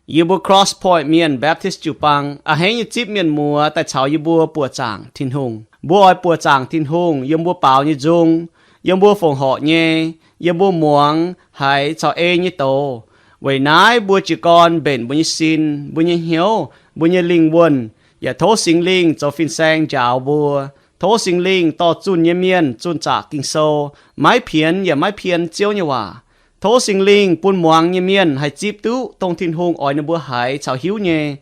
Yie mbuo Cross Point Mienh Baptist jiu-baang a'hneiv nyei zipv mienh muoz daaih caux yie mbuo buoqc zaangc Tin-Hungh. Mbuo oix buoqc zaangc Tin-Hungh yiem mbuo baaux nyei nzung, yiem mbuo fongc horc nyei, yiem mbuo muangx haiz caux ei nyei doz. Weic naaiv mbuo jiez gorn mbenc mbuo nyei sin, mbuo nyei hnyouv, mbuo nyei lingh wuonh, yaac tov Singx Lingh zoux fin-saeng njaaux mbuo. Tov Singx Lingh dorh zunh nyei mienh zunh zaqc Ging-Sou, maiv pienx yaac maiv pien Ziouv nyei waac. Tov Singx Lingh bun muangx nyei mienh haih zipv duqv dongh Tin-Hungh oix ninh mbuo haiz caux hiuv nyei,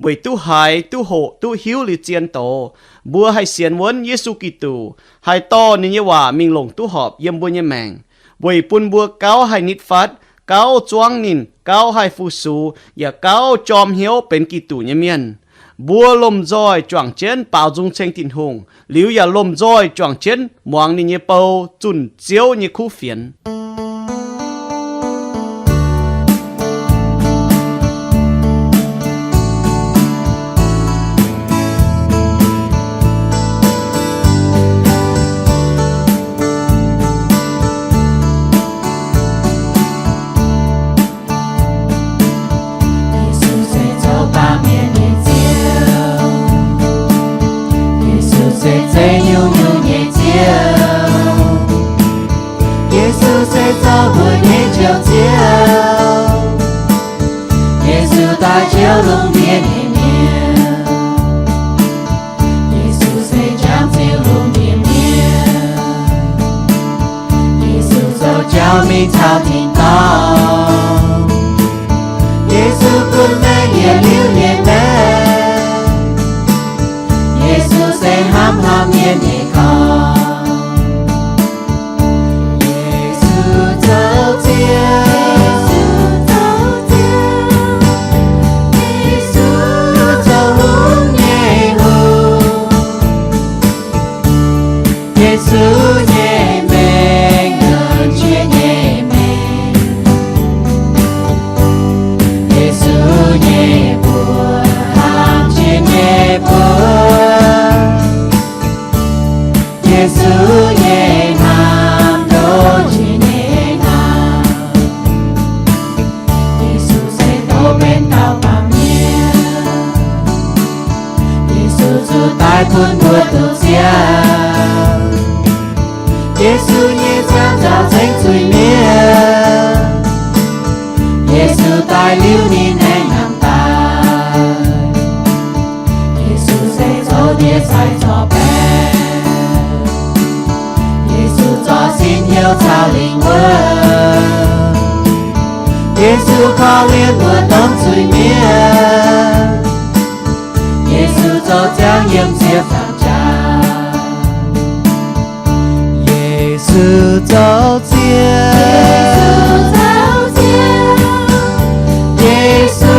weic duqv haiz, duqv hoqc, duqv hiuv liuz zien doz, mbuo haih sienx wuonv Yesu Giduc, haih dorh ninh nyei waac mingh longc duqv horpc yiem mbuo nyei maengc, weic bun mbuo gauh haih nitv fatv, gauh zuangv ninh, gauh haih fu-sux, yaac gauh jorm hnyouv benx Giduc nyei mienh. Mbuo lomh nzoih juangc jienv baaux nzung ceng Tin-Hungh, liuz yaac lomh nzoih juangc jienv muangx ninh nyei bou zunh Ziouv nyei kuv fienx. Yesu se zoux baamh mienh nyei Ziouv. Yesu se zeiv nyungc-nyungc nyei Ziouv. Yesu se zoux mbuo nyei Njoux Ziouv. Yesu daaih jouv lungh ndiev nyei mienh. Yesu se jangx Ziouv lungh ndiev mienh. Yesu zoux jauv mingh taux tin-dorngh. Yesu bun mengh yietc liuz nyei mengh. Yesu se hnamv haaix mienh nyei gorn. Yesu zoux Ziouv. Yesu zoux hungh nyei hungh. Yesu nyei mengh nzuonx jiex nyei mengh. Yesu nyei buoz hnamv jiex nyei buoz. Yesu nyei hnamv ndoqv jiex nyei hnamv. Yesu se dov benx dauh baamh mienh. Yesu zuqc daaih bun mbuo duqv ziangh. Yesu nyei ziangh nzauh ceng zuiz-mienh. Yesu daaih liuz ninh aengx hnamv daaih. Yesu se zoux ndie sai zorc baeqc. Yesu zorc sin hnyouv caux lingh wuonh. Yesu korv-lienh mbuo domh zuiz-mienh. Yesu zoux ziangh yiem ziepc nzaangc jaax. Yesu zoux Ziouv. Yesu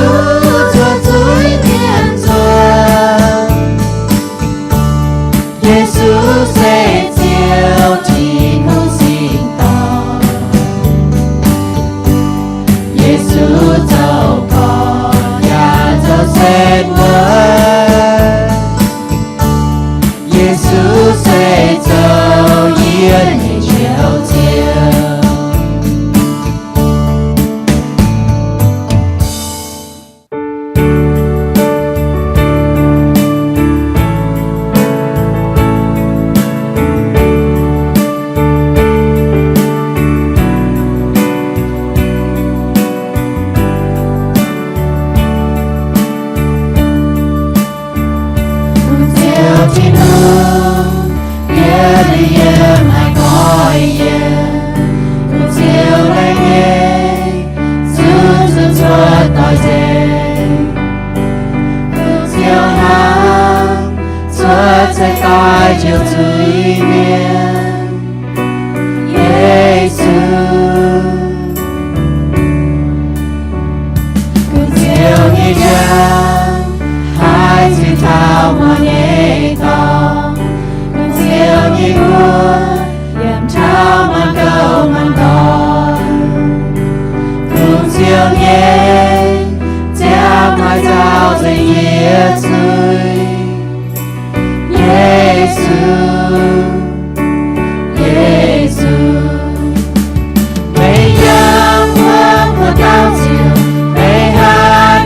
zuov zuiz-mienh nzunc. Yesu se Ziouv, Tin-Hungh singx dorngh. Yesu zoux gorn yaac zoux setv wuov. Yesu se zoux yie nyei Njoux Ziouv. Kungx Ziouv Tin-Hungh, yie liuz yie maiv goiv yie. Kungx Ziouv laengz nyei, zuqc zunh cuotv doix-nzengc. Kungx Ziouv hnamv, cuotv seix daaih njoux zuiz-mienh. Yesu. Kungx Ziouv nyei njang haih zuiz taux muonz nyei dorngx. Kungx Ziouv nyei guoqv yiem taux maanc gouv maanc doic. Kungx Ziouv nyei ziangh haih nzauh nzengc yie zuiz. Yesu, Yesu, meih yiem wuov buoz-dauh ziouc, meih haih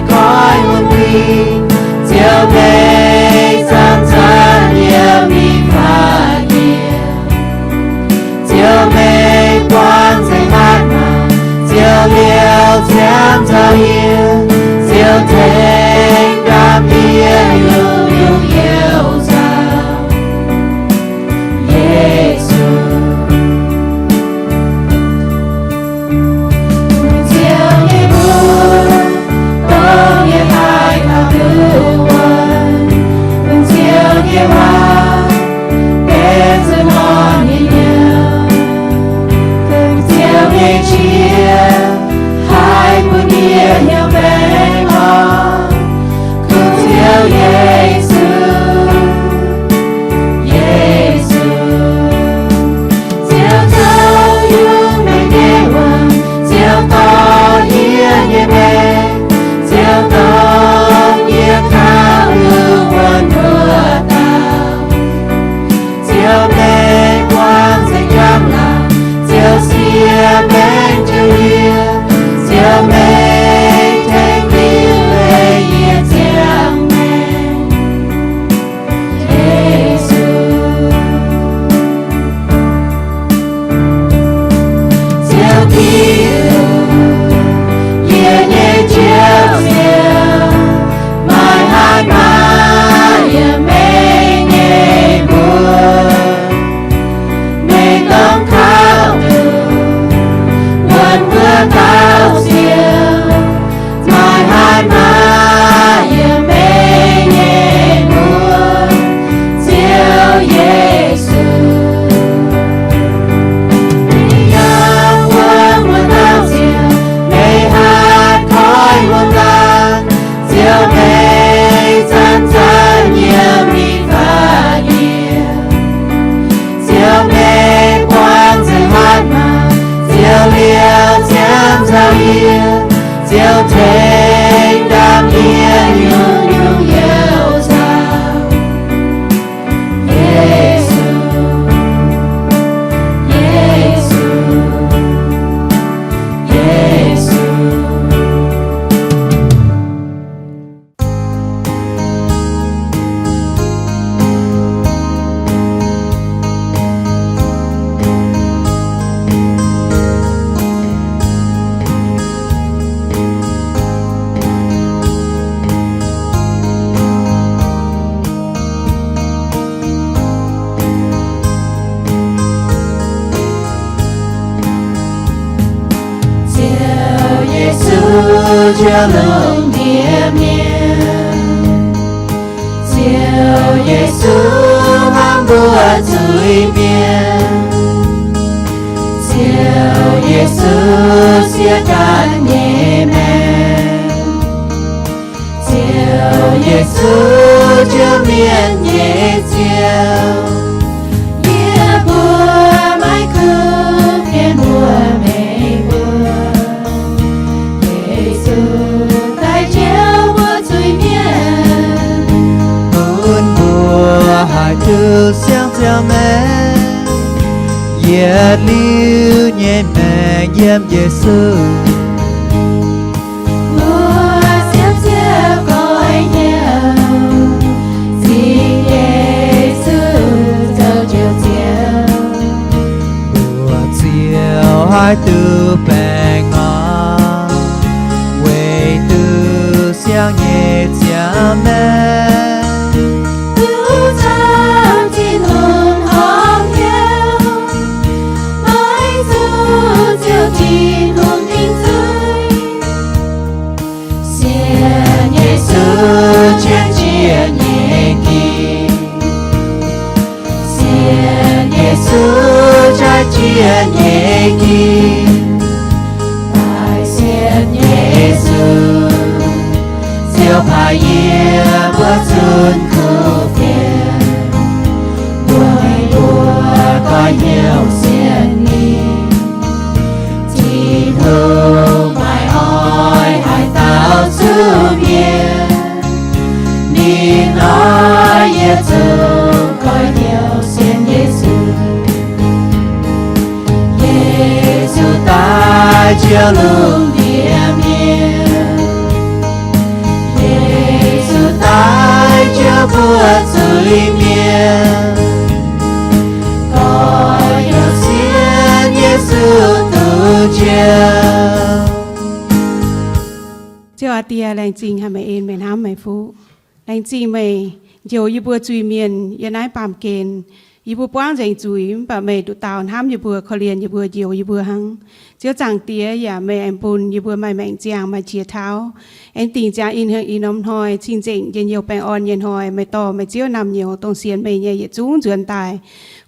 Yie nyungc-nyungc youh nzauh. Yesu, Yesu, Yesu. Ziouv Yesu, ziouc lungh ndiev mienh. Ziouv Yesu, hmuangv mbuo zuiz-mienh. Ziouv Yesu, siev ganh nyei maengc. Ziouv Yesu, ziouc mienh nyei Ziouv. Yie mbuo maiv kuv fienx mbuox meih mbuo, Yesu daaih njoux mbuo zuiz-mienh, bun mbuo haih duqv siang-ziangh maengc, yietc liuz nyei maengc yiem Yesu. Mbuo siepv-siepv goiv hnyouv, zingh Yesu zoux Njoux Ziouv. Mbuo Ziouv haih duqv baengh orn, weic duqv siang nyei ziangh maengc, duqv camv Tin-Hungh horpc hnyouv, maiv zuqc ziouc Tin-Hungh dingc zuiz. Sienx Yesu, jiex jiex nyei ging. Sienx Yesu, jaaix jiex nyei ging. Daaih sienx Yesu, ziouc paaix yie mbuo zunh kuv fienx. Meih mbuo goiv hnyouv sienx ninh. Tin-Hungh maiv oix haaix dauh zuqc mietc. Ninh oix yietc zungv goiv hnyouv sienx Yesu. Yesu daaih njoux lungh ndiev mienh. Yesu daaih njoux mbuo zuiz-mienh. Goiv hnyouv sienx Yesu duqv njoux. Ziouv aac, Die, laengz zingh haic meih en, meih hnamv meih fuqv. Laengz zingh meih njoux yie mbuo zuiz-mienh yiem naaiv baamh gen. Yie mbuo buangv nzengc zuiz, mv baac meih nduqc dauh hnamv yie mbuo, korv-lienh yie mbuo, njoux yie mbuo hnangv. Ziouv Zaangc Diex, yaac meih aengx bun yie mbuo maaih maengc ziangh, maaih qiex tauv, aengx dingc ziangx ih, ih norm hnoi cing-nzengc njien-youh baengh orn nyei hnoi. Meih dorh meih Ziouv naamh nyouz dongh sienx meih nyei yietc zungv nzuonx daaih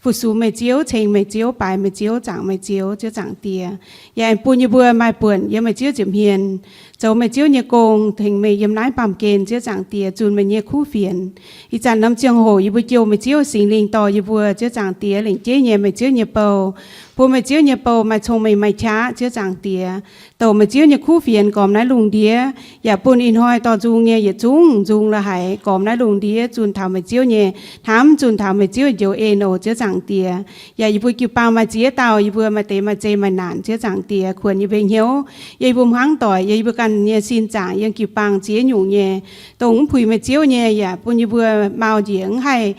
fu-sux meih Ziouv, ceng meih Ziouv, baaix meih Ziouv, zaangc meih Ziouv, Ziouv Zaangc Diex. Yaac aengx bun yie mbuo maaih buonc yiem meih Ziouv nza'hmien zoux meih Ziouv nyei gong, tengx meih yiem naaiv baamh gen, Ziouv Zaangc Diex, zunh meih nyei kuv fienx. Ih zanc norm ziangh hoc yie mbuo jouh meih Ziouv, Singx Lingh dorh yie mbuo, Ziouv Zaangc Diex, lengc jeiv nyei meih Ziouv nyei bou, bun meih Ziouv nyei bou maaih cong-mengh maaih qaqv, Ziouv Zaangc Diex, douc meih Ziouv nyei kuv fienx gormx naaiv lungh ndiev, yaac bun ih hnoi dorh nzung nyei yietc zungv nzung la'haic gormx naaiv lungh ndiev zunh taux meih Ziouv nyei hnamv, zunh taux meih Ziouv njoux en oc, Ziouv Zaangc Diex. Yaac yie mbuo jiu-baang maaih ziex dauh, yie mbuo maaih deix maaih zei maaih naanc, Ziouv Zaangc Diex, kuonx yie mbuo hnyouv, yie mbuo hmuangv doic, yie mbuo ganh nyei sin zaangc yiem jiu-baang ziex nyungc nyei, dongh mv puix meih Ziouv nyei, yaac bun yie mbuo mau njiec mv haih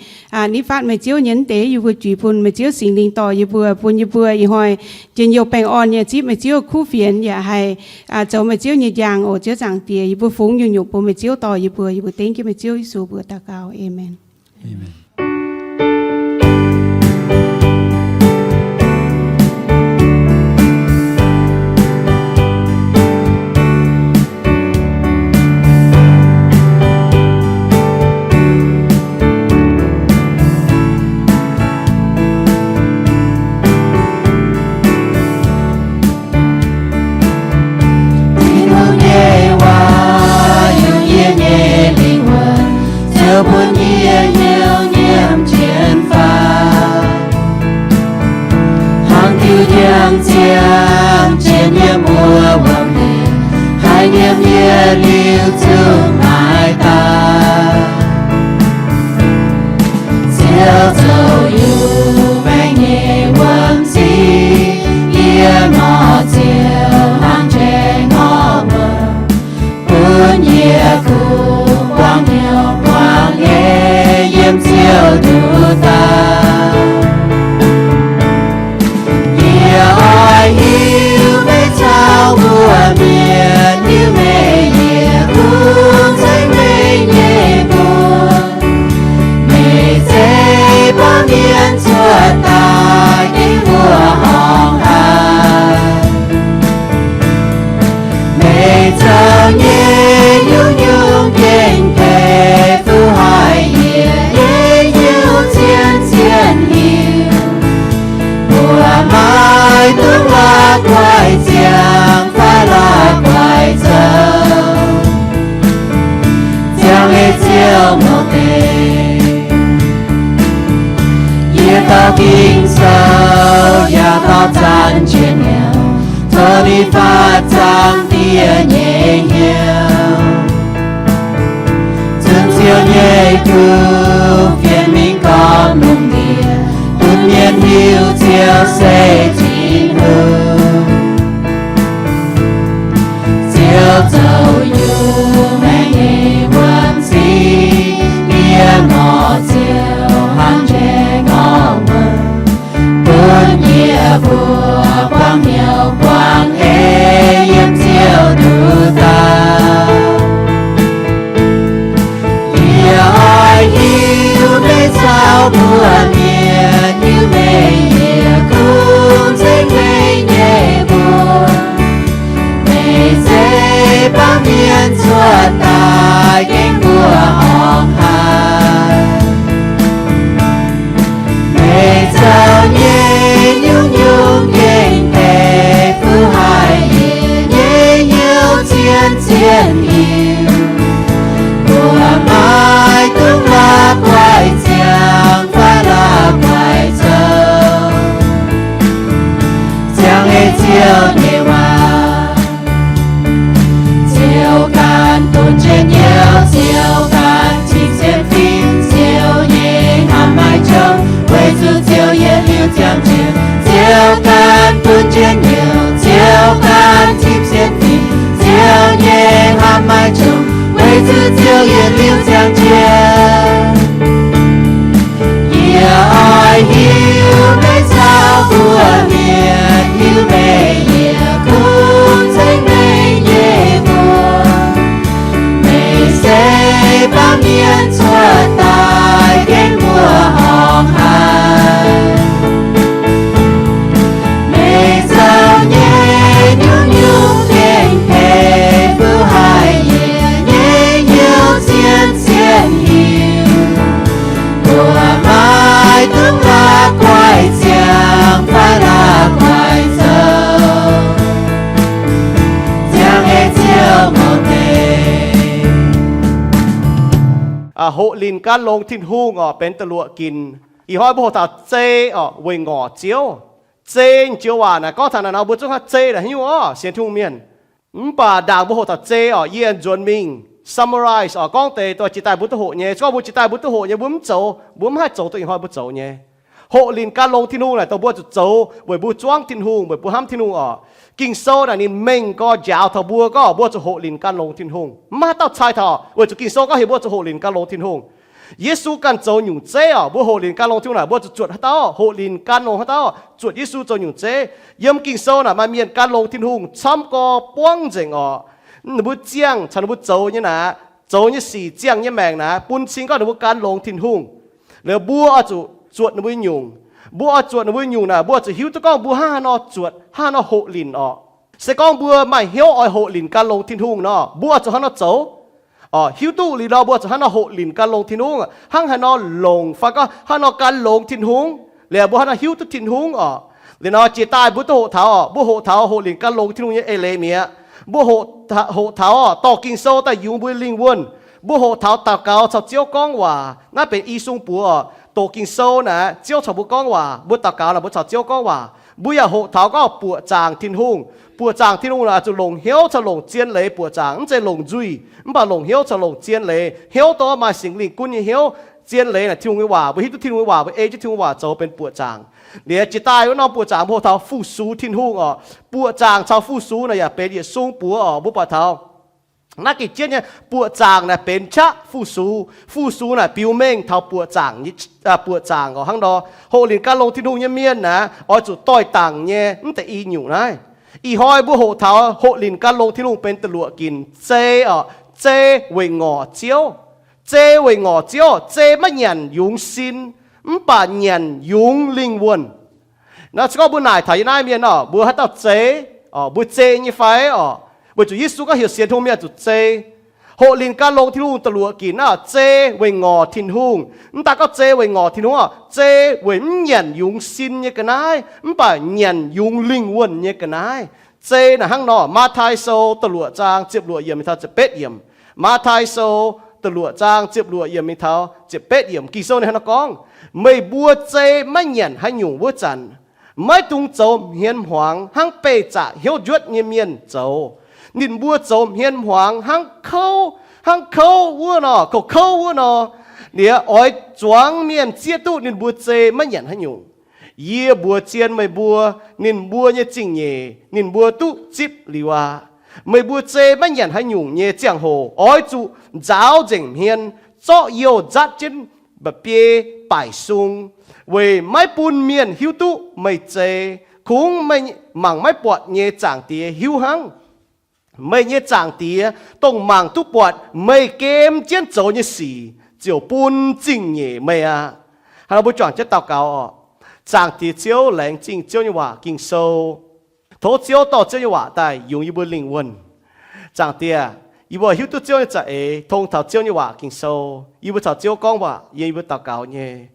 nitv fatv meih Ziouv nyei. Mv deix yie mbuo juix bun meih Ziouv, Singx Lingh dorh yie mbuo, bun yie mbuo ih hnoi njien-youh baengh orn nyei zipv meih Ziouv kuv fienx, yaac haih zoux meih Ziouv nyei njang oc, Ziouv Zaangc Diex. Yie mbuo fungx nyungc-nyungc bun meih Ziouv dorh yie mbuo. Yie mbuo dengv jienv meih Ziouv Yesu mbuox daux gaux. Aamen. Tin-Hungh nyei waac yiem yie nyei lingh wuonh, ziouc bun yie hnyouv nyei Yie kungx buangv hnyouv buangv eix yiem Ziouv nduqc daaih. Yie oix hiuv meih caux mbuo mienh, hiuv meih yie kungx ceng meih nyei mbuox. Meih zeiz baamh mienh cuotv daaih gengh mbuo horngc haic. Meih zoux nyei nyungc-nyungc gengh deix fu'jueiv yie nyei hnyouv zien-zien hiuv. Mbuo maiv dungx la'guaih ziangh fai la'guaih zoux, ziangh ei Ziouv muoz-doic. Yie dorh Ging-Sou yaac dorh Zanc Njien-Youh, tov ninh faatv zaangc Diex nyei hnyouv. Zunc Ziouv nyei kuv fienx mingh gormx lungh ndiev, bun mienh hiuv Ziouv se Tin-Hungh. Ziouv zoux yungz maengc nyei wuonh cingx, yie ngorc Ziouv hnangv njaaux ngorc wuonh, bun yie mbuo buangv hnyouv buangv eix yiem Ziouv nduqc daaih. Yie oix hiuv meih caux mbuo mienh, hiuv meih yie kungx ceng meih nyei mbuox. Meih zeiz baamh mienh cuotv daaih gengh mbuo horngc haic. Meih zoux nyei nyungc-nyungc gengh deix fu'jueiv yie nyei hnyouv zien-zien hiuv. Mbuo maiv dungx la'guaih ziangh fai la'guaih zoux, ziangh ei Ziouv nyei waac. Ziouv ganh dunh njien-youh, Ziouv ganh tipv sienx fim, Ziouv nyei hnamv maiv qongx, weic zuqc Ziouv yietc liuz ziangh jienv. Ziouv ganh dunh njien-youh, Ziouv ganh tipv sienx fim, Ziouv nyei hnamv maiv qongx, weic zuqc Ziouv yietc liuz ziangh jienv. Yie oix hiuv meih caux mbuo mienh, hiuv meih yie kungx ceng meih nyei mbuox. Meih se baamh mienh cuotv daaih gengh mbuo horngc haic. Meih zoux nyei nyungc-nyungc gengh deix fu'jueiv yie nyei hnyouv zien-zien hiuv. Mbuo maiv dungx la'guaih ziangh fai la'guaih zoux, ziangh ei Ziouv muoz-doic. Hoqc linc gan longx Tin-Hungh oc, benx da'luoqc ginc. Ih hnoi mbuo hoqc taux zei oc, weic ngorc Ziouv. Zei joux waac naaic gorngv taux naaic nor mbuo zungv hnangv zei naaic haaix nyungc orqc, sienx Tin-Hungh mienh. Mv baac ndaangc mbuo hoqc taux zei oc, yie nzuonx mingh summarize oc, gorngv deix dongh jiex daaih mbuo duqv hoqc nyei. Se gorngv mbuo jiex daaih mbuo duqv hoqc nyei, mbuo mv zoux, mbuo mv haih zoux dongh ih hnoi mbuo zoux nyei. Hoqc linc gan longx Tin-Hungh naaic dongh mbuo zuqc zoux weic mbuo zuangv Tin-Hungh, weic mbuo hnamv Tin-Hungh oc. Ging-Sou naaic ninh mengh gorx njaaux taux mbuo gorngv mbuo zuqc hoqc linc gan longx Tin-Hungh. Mv maaih haaix dauh cai taux weic zuqc Ging-Sou gorngv heuc mbuo zuqc hoqc linc gan longx Tin-Hungh. Yesu ganh zoux nyungc zeiv oc, mbuo hoqc linc gan longx Tin-Hungh naaic mbuo zuqc zuotc haaix dauh, hoqc linc gan longx haaix dauh, zuotc Yesu zoux nyungc zeiv. Yiem Ging-Sou naaic maaih mienh gan longx Tin-Hungh camv gorx buangv nzengc oc. Ninh mbuo ziangh caux ninh mbuo zoux nyei naaic, zoux nyei sic, ziangh nyei maengc naaic bun cing gorngv ninh mbuo gan longx Tin-Hungh. Liuz mbuo oix zuqc zuotc ninh mbuo nyungc. Mbuo oix zuotc ninh mbuo nyungc naaic mbuo zuqc hiuv duqv gorngv mbuo hnangv haaix nor zuotc, hnangv haaix nor hoqc linc orqc. Se gorngv mbuo maaih hnyouv oix hoqc linc gan longx Tin-Hungh nor, mbuo oix zuqc hnangv haaix nor zoux. Hiuv duqv liuz nor mbuo zuqc hnangv haaix nor hoqc linc gan longx Tin-Hungh, hnangv haaix nor longc fai gorngv hnangv haaix nor gan longx Tin-Hungh. Liuz mbuo hnangv haaix nor hiuv duqv Tin-Hungh orqc. Liuz nor jiex daaih mbuo duqv hoqc taux orqc, mbuo hoqc taux hoqc linc gan longx Tin-Hungh nyei eix leiz mi'aqv. Mbuo hoqc taux orqc, dorh Ging-Sou daaih yungz mbuo lingh wuonh. Mbuo hoqc taux daux gaux caux Ziouv gorngv waac. Naaiv benx i sung buoz orqc, doqc Ging-Sou naaic Ziouv caux mbuo gorngv waac. Mbuo daux gaux naaic mbuo caux Ziouv gorngv waac. Mbuo yaac hoqc taux gorngv buoqc zaangc Tin-Hungh. Buoqc zaangc Tin-Hungh naaic zuqc longc hnyouv caux longc zien leiz buoqc zaangc, mv zeiz longc nzuih. Mv baac longc hnyouv caux longc zien leiz. Hnyouv dongh maaih Singx Lingh gunv nyei hnyouv. Zien leiz naaic Tin-Hungh nyei waac, mbuo hiuv duqv Tin-Hungh nyei waac, mbuo ei jienv Tin-Hungh waac zoux benx buoqc zaangc. Liuz jiex daaih wuov norm buoqc zaangc mbuo hoqc taux fu-sux Tin-Hungh orqc. Buoqc zaangc caux fu-sux naaic yaac benx yietc sung buoz orqc. Mbuo buatc taux Naaiv gengh jienv nyei. Buoqc zaangc naaic benx qaqv fu-sux. Fu-sux naaic biux mengh taux buoqc zaangc, buoqc zaangc oc. Hnangv nor, hoqc linc gan longx Tin-Hungh nyei mienh naaic oix zuqc doix dangc nyei mv deix i nyungc naaiv. Ih hnoi mbuo hoqc taux hoqc linc gan longx Tin-Hungh benx da'luoqc ginc, zei oc, zei weic ngorc Ziouv. Zei weic ngorc Ziouv, zei maiv nyanc yungz sin, mv baac nyanc yungz lingh wuonh. Nor se gorngv mbuo naaic taux yie naaiv mienh oc, mbuo haaix dauh zei, mbuo zei nyei fai oc? Weic zuqc Yesu gorngv heuc sienx Tin-Hungh mienh zuqc zei. Hoqc linc gan longx Tin-Hungh da'luoqc ginc naaiv, zei weic ngorc Tin-Hungh. Mv daaih gorngv zei weic ngorc Tin-Hungh oc, zei weic mv nyanc yungz sin nyei ga'naaiv, mv baac nyanc yungz lingh wuonh nyei ga'naaiv. Zei naaic hnangv nor, Matv^tai Sou da'luoqc zaang ziepc luoqc yiemc mingh taux ziepc betv yiemc. Matv^tai Sou da'luoqc zaang ziepc luoqc yiemc mingh taux ziepc betv yiemc. Ging-Sou ninh hnangv nor gorngv, meih mbuo zei maiv nyanc haaix nyungc wuov zanc, maiv dungx zoux hmien hmuangx hnangv beih zaqc hnyouv njuotv nyei mienh zoux. Ninh mbuo zoux hmien hmuangx hnangv kouv, hnangv kouv wuov nor, kouv kouv wuov nor, liuz oix zuangx mienh zieqv duqv ninh mbuo zei maiv nyanc haaix nyungc. Yie mbuox zien meih mbuo, ninh mbuo nyei zingh nyeic ninh mbuo duqv zipv liuz aqv. Meih mbuo zei maiv nyanc haaix nyungc nyei ziangh hoc oix zuqc nzaaux nzengc hmien, zorqv youh nzatv jienv mba'biei baaic sung, weic maiv bun mienh hiuv duqv meih zei. Kungx meih mangc maiv buatc nyei Zaangc Diex hiuv hnangv. Meih nyei Zaangc Diex, dongh mangc duqv buatc meih gem jienv zoux nyei sic, ziouc bun zingh nyeic meih aqv. Hnangv nor mbuo juangc jienv daux gaux oc. Zaangc Diex Ziouv, laengz zingh Ziouv nyei waac Ging-Sou. Tov Ziouv dorh Ziouv nyei waac daaih yungz yie mbuo lingh wuonh. Zaangc Diex, yie mbuo hiuv duqv Ziouv nyei za'eix, tong taux Ziouv nyei waac Ging-Sou. Yie mbuo caux Ziouv gorngv waac, yie mbuo daux gaux nyei.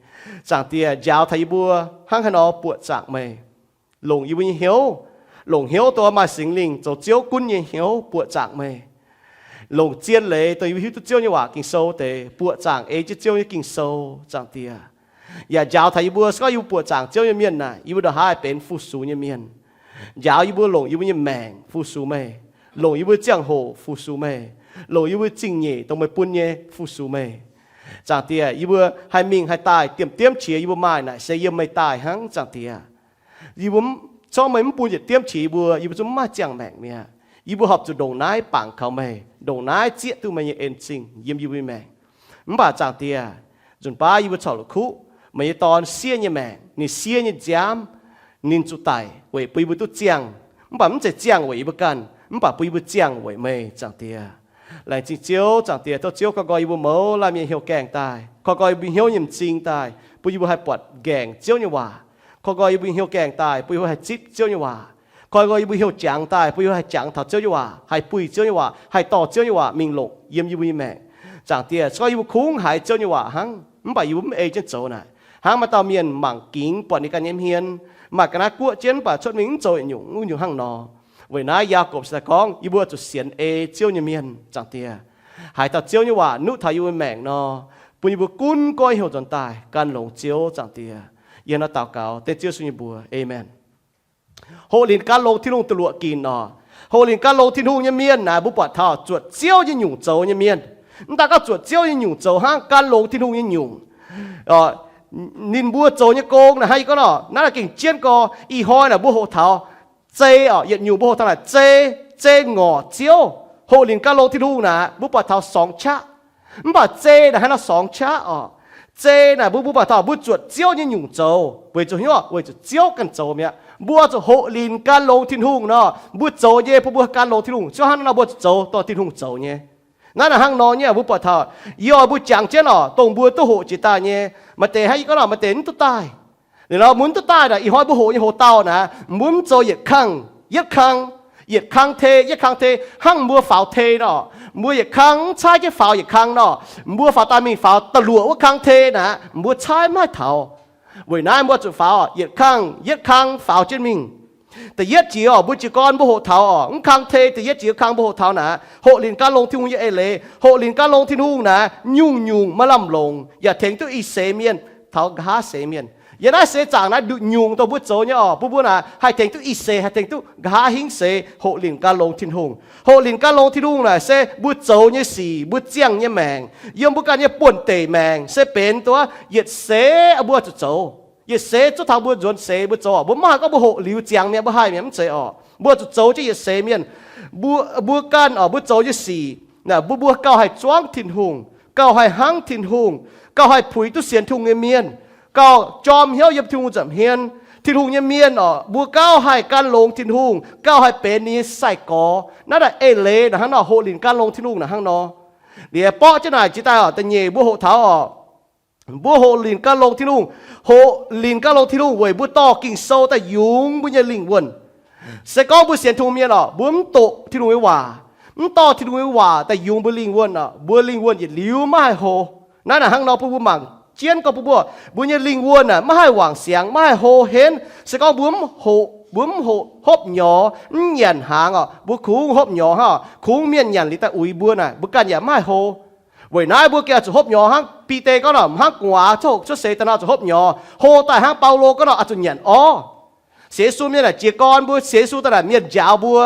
Zaangc Diex, njaaux taux yie mbuo hnangv haaix nor buoqc zaangc meih. Longc yie mbuo nyei hnyouv, longc hnyouv dongh maaih Singx Lingh zoux Ziouv gunv nyei hnyouv buoqc zaangc meih. Longc zien leiz dongh yie mbuo hiuv duqv Ziouv nyei waac Ging-Sou deix buoqc zaangc ei jienv Ziouv nyei Ging-Sou, Zaangc Diex. Yaac njaaux taux yie mbuo, se gorngv yie mbuo buoqc zaangc Ziouv nyei mienh naaic, yie mbuo ndongc haaix benx fu-sux nyei mienh. Njaaux yie mbuo longc yie mbuo nyei maengc fu-sux meih, longc yie mbuo ziangh hoc fu-sux meih, longc yie mbuo zingh nyeic dongh meih bun nyei fu-sux meih. Zaangc Diex, yie mbuo haih mingh haih daaih, diemv diemv qiex yie mbuo maaih naaic se yiem meih daaih hnangv, Zaangc Diex. Yie mbuo, se gorngv meih mv bun yietc diemv qiex yie mbuo, yie mbuo zungv mv maaih ziangh maengc mi'aqv. Yie mbuo horpc zuqc ndongc naaiv bangc kaux meih, ndongc naaiv zieqv duqv meih nyei en zingh yiem yie mbuo nyei maengc. Mv baac Zaangc Diex, nzunc baav yie mbuo corc la'kuqv meih nyei Dorn siev nyei maengc, ninh siev nyei nziaamv, ninh zuqc daic weic bun yie mbuo duqv ziangh. Mv baac mv zeiz ziangh weic yie mbuo ganh, mv baac bun yie mbuo ziangh weic meih, Zaangc Diex. Laengz zingh Ziouv, Zaangc Diex, tov Ziouv koi nqoi yie mbuo mouz laanh mienh hnyouv gaengh daaih, koi nqoi yie mbuo hnyouv nyei m'zing daaih, bun yie mbuo haih buatc nqaengc Ziouv nyei waac. Koi nqoi yie mbuo hnyouv gaengh daaih, bun yie mbuo haih zipv Ziouv nyei waac. Koi nqoi yie mbuo hnyouv jangx daaih, bun yie mbuo haih jangx taux Ziouv nyei waac, haih buih Ziouv nyei waac, haih dorh Ziouv nyei waac mingh longc yiem yie mbuo nyei maengc. Zaangc Diex, se gorngv yie mbuo kungx haiz Ziouv nyei waac hnangv, mv baac yie mbuo mv ei jienv zoux naaic, hnangv maaih dauh mienh mangc gingx buatc ninh ganh nyei hmien, maaih ga'naaiv guoqv jienv mv baac cuotv mingh mv zoux yietc nyungc wuov nyungc hnangv nor. Weic naaiv Yaagorpc se gorngv yie mbuo zuqc sienx ei Ziouv nyei mienh, Zaangc Diex. Haiz dauh Ziouv nyei waac nuqv taux yie mbuo maengc nor, bun yie mbuo gunv goiv heuc nzuonx daaih gan longx Ziouv, Zaangc Diex. Yie nor daux gaux dengv Ziouv Yesu nyei mbuox, aamen. Hoqc linc gan longx Tin-Hungh da'luoqc ginc oc. Hoqc linc gan longx Tin-Hungh nyei mienh naaic, mbuo buatc taux zuotc Ziouv nyei nyungc zoux nyei mienh. Mv daaih gorngv zuotc Ziouv nyei nyungc zoux hnangv, gan longx Tin-Hungh nyei nyungc. Ninh mbuo zoux nyei gong naaic hnangv yie gorngv nor, naaiv gengh jienv gorx. Ih hnoi naaic mbuo hoqc taux zei oc, yietc nyungc mbuo hoqc taux naaic zei, zei ngorc Ziouv. Hoqc linc gan longx Tin-Hungh naaic mbuo buatc taux sorngx qaqv. Mv baac zei naaic hnangv nor sorngx qaqv oc. Zei naaic mbuo, mbuo buatc taux mbuo zuotc Ziouv nyei nyungc zoux, weic zuqc hnyouv, weic zuqc Ziouv ganh zoux mi'aqv. Mbuo zuqc hoqc linc gan longx Tin-Hungh nor, mbuo zoux nyei bun mbuo gan longx Tin-Hungh. Ziouv hnangv nor mbuo zuqc zoux dongh Tin-Hungh zoux nyei. Naaiv naaic hnangv nor nyei mbuo buatc taux, yie oix mbuo jangx jienv oc, dongh mbuo duqv hoqc jiex daaih nyei. Maaih deix hnangv yie gorngv nor, maaih deix mv duqv daaih. Liuz nor mbuo mv duqv daaih naaic, ih hnoi mbuo hoqc nyei hoqc dauh naaic, mbuo mv zoux yietc kang, yietv kang, yietc kang tei, yietv kang tei, hnangv mbuo faaux tei nor. Mbuo yietc kang mv caaiv jienv faaux yietc kang nor, mbuo faaux daaih mingh faaux da'luoqc wuov kang tei naaic, mbuo caaiv mv haih taux. Weic naaiv mbuo zuqc faaux yietc kang, yietv kang faaux jienv mingh. Da'yietv jiex oc, mbuo jiez gorn mbuo hoqc taux oc, mv kang tei da'yietv jiex kang mbuo hoqc taux naaic, hoqc linc gan longx Tin-Hungh nyei eix leiz. Hoqc linc gan longx Tin-Hungh naaic, nyungc-nyungc maaih lamh longc yaac tengx duqv ih seix mienh taux nqa'haav seix mienh. Yiem naaiv seix zaangc naaiv nduqc nyungc dongh mbuo zoux nyei oc, bun mbuo naaic haih tengx duqv ih seix, haih tengx duqv nqa'haav hingv seix hoqc linc gan longx Tin-Hungh. Hoqc linc gan longx Tin-Hungh naaic se mbuo zoux nyei sic, mbuo ziangh nyei maengc, yiem mbuo ganh nyei buonv-deic maengc se benx duqv yietc seix mbuo zuqc zoux. Yietc seix zuov taux mbuo nzuonx seix mbuo zoux oc. Mbuo mv haih gorngv mbuo hoqc liuz ziangx mi'aqv, mbuo haih mi'aqv, mv zeiz oc. Mbuo zuqc zoux jienv yietc seix mienh. Mbuo, mbuo ganh oc, mbuo zoux nyei sic, Mbuo, mbuo gauh haih zuangv Tin-Hungh, gauh haih hnangv Tin-Hungh, gauh haih puix duqv sienx Tin-Hungh nyei mienh, gauh jorm hnyouv yiem Tin-Hungh nza'hmien. Tin-Hungh nyei mienh orqc, mbuo gauh haih gan longx Tin-Hungh, gauh haih benx ninh nyei sai-gorx. Naaiv naaic eix leiz naaic hnangv nor, hoqc linc gan longx Tin-Hungh naaic hnangv nor. Liuz borqv jienv naaic jiex daaih orqc, da'nyeic mbuo hoqc taux orqc, mbuo hoqc linc gan longx Tin-Hungh. Hoqc linc gan longx Tin-Hungh weic mbuo dorh Ging-Sou daaih yungz mbuo nyei lingh wuonh. Se gorngv mbuo sienx Tin-Hungh mienh orqc, mbuo mv doqc Tin-Hungh nyei waac, mv dorh Tin-Hungh nyei waac daaih yungz mbuo lingh wuonh orqc, mbuo lingh wuonh yietc liuz maiv haih hlo. Naaiv naaic hnangv nor bun mbuo mangc jienv gorngv bun mbuo, mbuo nyei lingh wuonh naaic maiv haih wangc siangx, maiv haih hlo henv. Se gorngv mbuo mv hoqc, mbuo mv hoqc, hopv nyorx, mv nyanc hnaangx orqc, mbuo kungx hopv nyorx hnangv orqc, kungx mienh nyanc liuz daaih uix mbuo naaic, mbuo ganh yaac maiv haih hlo. Weic naaiv mbuo gengh oix zuqc hopv nyorx hnangv Bide gorngv nor, mv hnangv gu'nguaaz cuotv seix daaih nor zuqc hopv nyorx, hlo daaih hnangv Baulo gorngv nor oix zuqc nyanc orv. Sienx Yesu mienh naaic jiez gorn mbuo sienx Yesu daaih naaic mienh njaaux mbuo,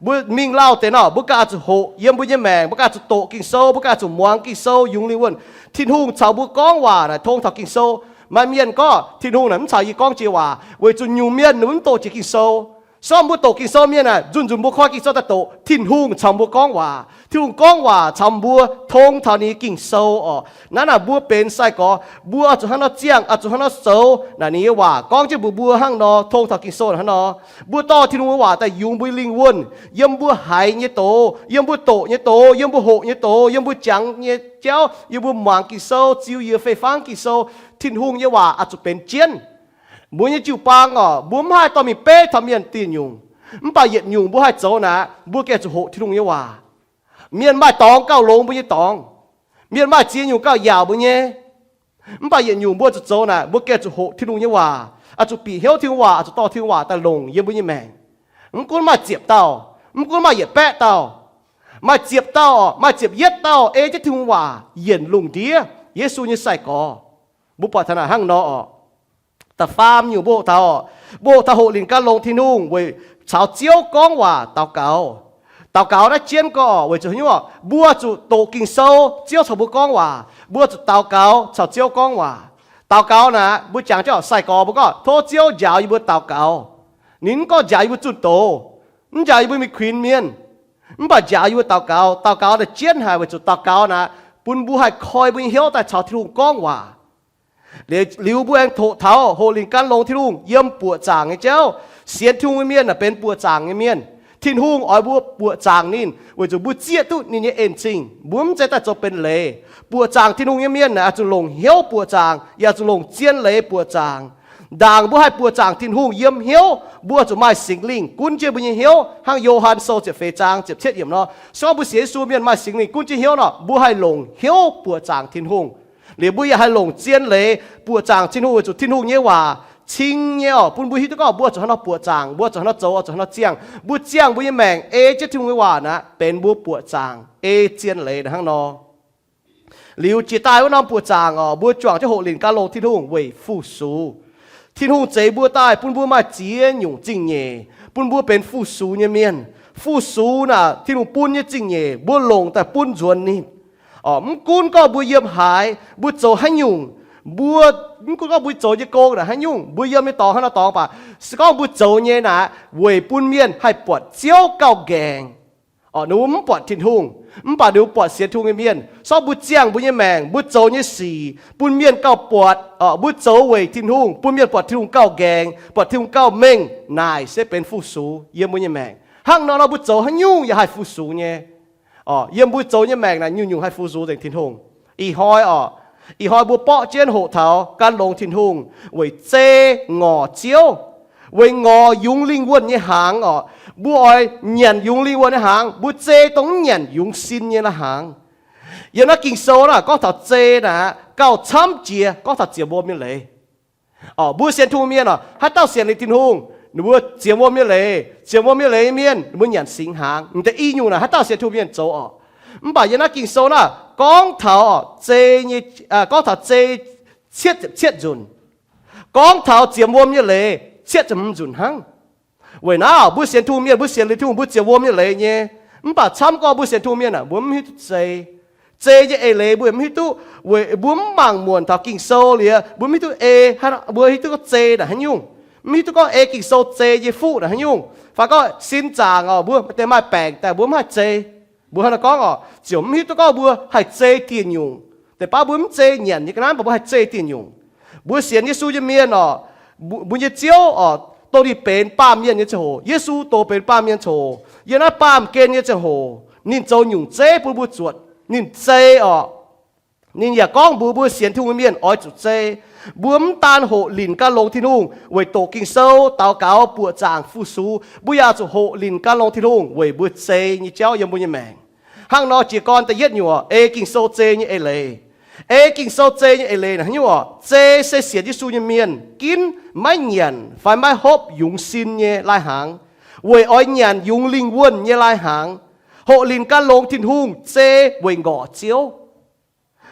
mbuo mingh lauh deix nor mbuo ganh oix zuqc hoqc yiem mbuo nyei maengc, mbuo ganh oix zuqc doqc Ging-Sou, mbuo ganh oix zuqc muangx Ging-Sou yungz lingh wuonh. Tin-Hungh caux mbuo gorngv waac naaic tong taux Ging-Sou. Maaih mienh gorngv Tin-Hungh naaic mv caux yie gorngv jiex waac, weic zuqc nyungc mienh ninh mv doqc jiex Ging-Sou. Se gorngv mbuo doqc Ging-Sou mienh naaic, nzunc nzunc mbuo koi Ging-Sou daaih doqc, Tin-Hungh caux mbuo gorngv waac, Tin-Hungh gorngv waac caux mbuo tong taux ninh nyei Ging-Sou orqc. Naaiv naaic mbuo benx sai-gorx, mbuo oix zuqc hnangv nor ziangh, oix zuqc hnangv nor zoux naaic ninh nyei waac gorngv jienv mbuox mbuo hnangv nor, tong taux Ging-Sou hnangv nor. Mbuo dorh Tin-Hungh nyei waac daaih yungz mbuo nyei lingh wuonh, yiem mbuo haiz nyei doz, yiem mbuo doqc nyei doz, yiem mbuo hoqc nyei doz, yiem mbuo jangx nyei jauv, yiem mbuo muangx Ging-Sou, ziux yiez fei-fangv Ging-Sou, Tin-Hungh nyei waac oix zuqc benx jienv. Mbuo nyei jiu-baang orqc, mbuo mv haih dorh mingh beiv taux mienh dieh nyungc. Mv baac yietc nyungc mbuo haih zoux naaic, mbuo gengh zuqc hoqc Tin-Hungh nyei waac. Mienh maaih dorngx gauh longx mbuo nyei dorngx. Mienh maaih ziex nyungc gauh yaauc mbuo nyei. Mv baac yietc nyungc mbuo zuqc zoux naaic, mbuo gengh zuqc hoqc Tin-Hungh nyei waac, oix zuqc bieqc hnyouv Tin-Hungh waac, oix zuqc dorh Tin-Hungh waac daaih longc yiem mbuo nyei maengc. Mv gunv maaih ziepc dauh, mv gunv maaih yietc baeqv dauh, maaih ziepc dauh, maaih ziepc yietv dauh ei jienv Tin-Hungh waac yienc lungh ndiev, Yesu nyei sai-gorx. Mbuo buatc taux naaic hnangv nor orqc. Da'faam nyungc mbuo hoqc taux orqc, mbuo hoqc taux hoqc linc gan longx Tin-Hungh weic caux Ziouv gorngv waac daux gaux. Daux gaux naaiv jienv gorngv orqc, weic zuqc haaix nyungc orqc, mbuo zuqc doqc Ging-Sou, Ziouv caux mbuo gorngv waac, mbuo zuqc daux gaux caux Ziouv gorngv waac. Daux gaux naaic mbuo jangx jienv orqc, sai-gorx mbuo gorngv tov Ziouv njaaux yie mbuo daux gaux. Ninh mv gorngv njaaux yie mbuo zunh doz, mv njaaux yie mbuo mingh kuinx mienh, mv baac njaaux yie mbuo daux gaux. Daux gaux naaic jienv haic weic zuqc daux gaux naaic bun mbuo haih koi mbuo nyei hnyouv daaih caux Tin-Hungh gorngv waac. Liuz, liuz mbuo aengx hoqc taux hoqc linc gan longx Tin-Hungh yiem buoqc zaangc nyei jauv. Sienx Tin-Hungh nyei mienh naaic benx buoqc zaangc nyei mienh. Tin-Hungh oix mbuo buoqc zaangc ninh weic zuqc mbuo zieqv duqv ninh nyei en-zingh, mbuo mv zeiz daaih zoux benx leiz. Buoqc zaangc Tin-Hungh nyei mienh naaic oix zuqc longc hnyouv buoqc zaangc, yaac zuqc longc zien leiz buoqc zaangc. Ndaangc mbuo haih buoqc zaangc Tin-Hungh yiem hnyouv, mbuo zuqc maaih Singx Lingh gunv jienv mbuo nyei hnyouv. Hnangv Yo^han Sou ziepc feix zaang ziepc cietv yiemc nor, se gorngv mbuo sienx Yesu mienh maaih Singx Lingh gunv jienv hnyouv nor, mbuo haih longc hnyouv buoqc zaangc Tin-Hungh. Liuz mbuo yaac haih longc zien leiz buoqc zaangc Tin-Hungh weic zuqc Tin-Hungh nyei waac cing nyei orqc, bun mbuo hiuv duqv gorngv mbuo zuqc hnangv nor buoqc zaangc, mbuo zuqc hnangv nor zoux, zuqc hnangv nor ziangh. Mbuo ziangh mbuo nyei maengc ei jienv Tin-Hungh nyei waac naaic benx mbuo buoqc zaangc ei zien leiz hnangv nor. Liuz jiex daaih wuov norm buoqc zaangc orqc, mbuo juangc jienv hoqc linc gan longx Tin-Hungh weic fu-sux. Tin-Hungh zeix mbuo daaih bun mbuo maaih ziex nyungc zingh nyeic, bun mbuo benx fu-sux nyei mienh. Fu-sux naaic Tin-Hungh bun nyei zingh nyeic mbuo longc daaih bun nzuonx ninh. Orqc, mv gunv gorngv mbuo yiem haaix, mbuo zoux haaix nyungc, mbuo, mv gunv gorngv mbuo zoux nyei gong naaic haaix nyungc, mbuo yiem nyei dorngx haaix nor dorngx baac, se gorngv mbuo zoux nyei naaic weic bun mienh haih buatc Ziouv gauh nqaengc. Orqc, ninh mbuo mv buatc Tin-Hungh, mv baac ninh mbuo buatc sienx Tin-Hungh nyei mienh. Se gorngv mbuo ziangh mbuo nyei maengc, mbuo zoux nyei sic bun mienh gauh buatc, orqc, mbuo zoux weic Tin-Hungh bun mienh buatc Tin-Hungh gauh nqaengc, buatc Tin-Hungh gauh mengh, naaic se benx fu-sux yiem mbuo nyei maengc. Hnangv nor nor mbuo zoux haaix nyungc yaac haih fu-sux nyei. Orqc, yiem mbuo zoux nyei maengc naaic nyungc-nyungc haih fu-sux nzengc Tin-Hungh. Ih hnoi orqc, ih hnoi mbuo borqv jienv hoqc taux gan longx Tin-Hungh weic zei ngorc Ziouv, weic ngorc yungz lingh wuonh nyei hnaangx orqc. Mbuo oix nyanc yungz lingh wuonh nyei hnaangx, mbuo zei dongh mv nyanc yungz sin nyei la'hnaangx. Yiem naaiv Ging-Sou naaic gorngv taux zei naaic gauh camv jiex gorngv taux ziec wuom nyei leiz. Orqc, mbuo sienx Tin-Hungh mienh orqc, haaix dauh sienx liuz Tin-Hungh, ninh mbuo ziec wuom nyei leiz, ziec wuom nyei leiz nyei mienh, ninh mbuo nyanc singx hnaangx. M'daaih i nyungc naaic haaix dauh sienx Tin-Hungh mienh zoux orqc. Mv baac yiem naaiv Ging-Sou naaic gorngv taux orqc, zei nyei, gorngv taux zei cietv ziepc cietv nzunc. Gorngv taux ziec wuom nyei leiz cietv ziepc hmz nzunc hnangv. Weic naaiv mbuo sienx Tin-Hungh mienh, mbuo sienx liuz Tin-Hungh mbuo ziec wuom nyei leiz nyei. Mv baac camv gorngv mbuo sienx Tin-Hungh mienh aah, mbuo mv hiuv duqv zei. Zei nyei eix leiz mbuo mv hiuv duqv, weic mbuo mv mangc muonc taux Ging-Sou liuz, mbuo mv hiuv duqv ei, mbuo hiuv duqv gorngv zei naaic haaix nyungc. Mv hiuv duqv gorngv ei Ging-Sou zei nyei fuqv naaic haaix nyungc. Fai gorngv sin zaangc orqc, mbuo maaih deix maaih baengc daaih mbuo mv haih zei. Mbuo hnangv naaiv gorngv oc, ziouc mv hiuv duqv gorngv mbuo haih zei dieh nyungc. Deix baav mbuo mv zei nyanc nyei ga'naaiv, mv baac mbuo haih zei dieh nyungc. Mbuo sienx Yesu nyei mienh oc, mbuo nyei Ziouv oc, dongh ninh benx baamh mienh nyei ziangh hoc, Yesu dongh benx baamh mienh ziangh hoc, yiem naaiv baamh gen nyei ziangh hoc, ninh zoux nyungc zeiv bun mbuo zuotc. Ninh zei oc. Ninh yaac gorngv mbuox mbuo sienx Tin-Hungh nyei mienh oix zuqc zei. Mbuo mv daan hoqc linc gan longx Tin-Hungh weic doqc Ging-Sou, daux gaux, buoqc zaangc, fu-sux, mbuo yaac zuqc hoqc linc gan longx Tin-Hungh weic mbuo zei nyei jauv yiem mbuo nyei maengc. Hnangv nor jiez gorn da'yietv nyungc, ei Ging-Sou zei nyei eix leiz. Ei Ging-Sou zei nyei eix leiz naaic nyungc oc, zei se sienx Yesu nyei mienh ginv maiv nyanc fai maiv hopv yungz sin nyei lai-hnaangx, weic oix nyanc yungz lingh wuonh nyei lai-hnaangx. Hoqc linc gan longx Tin-Hungh zei weic ngorc Ziouv.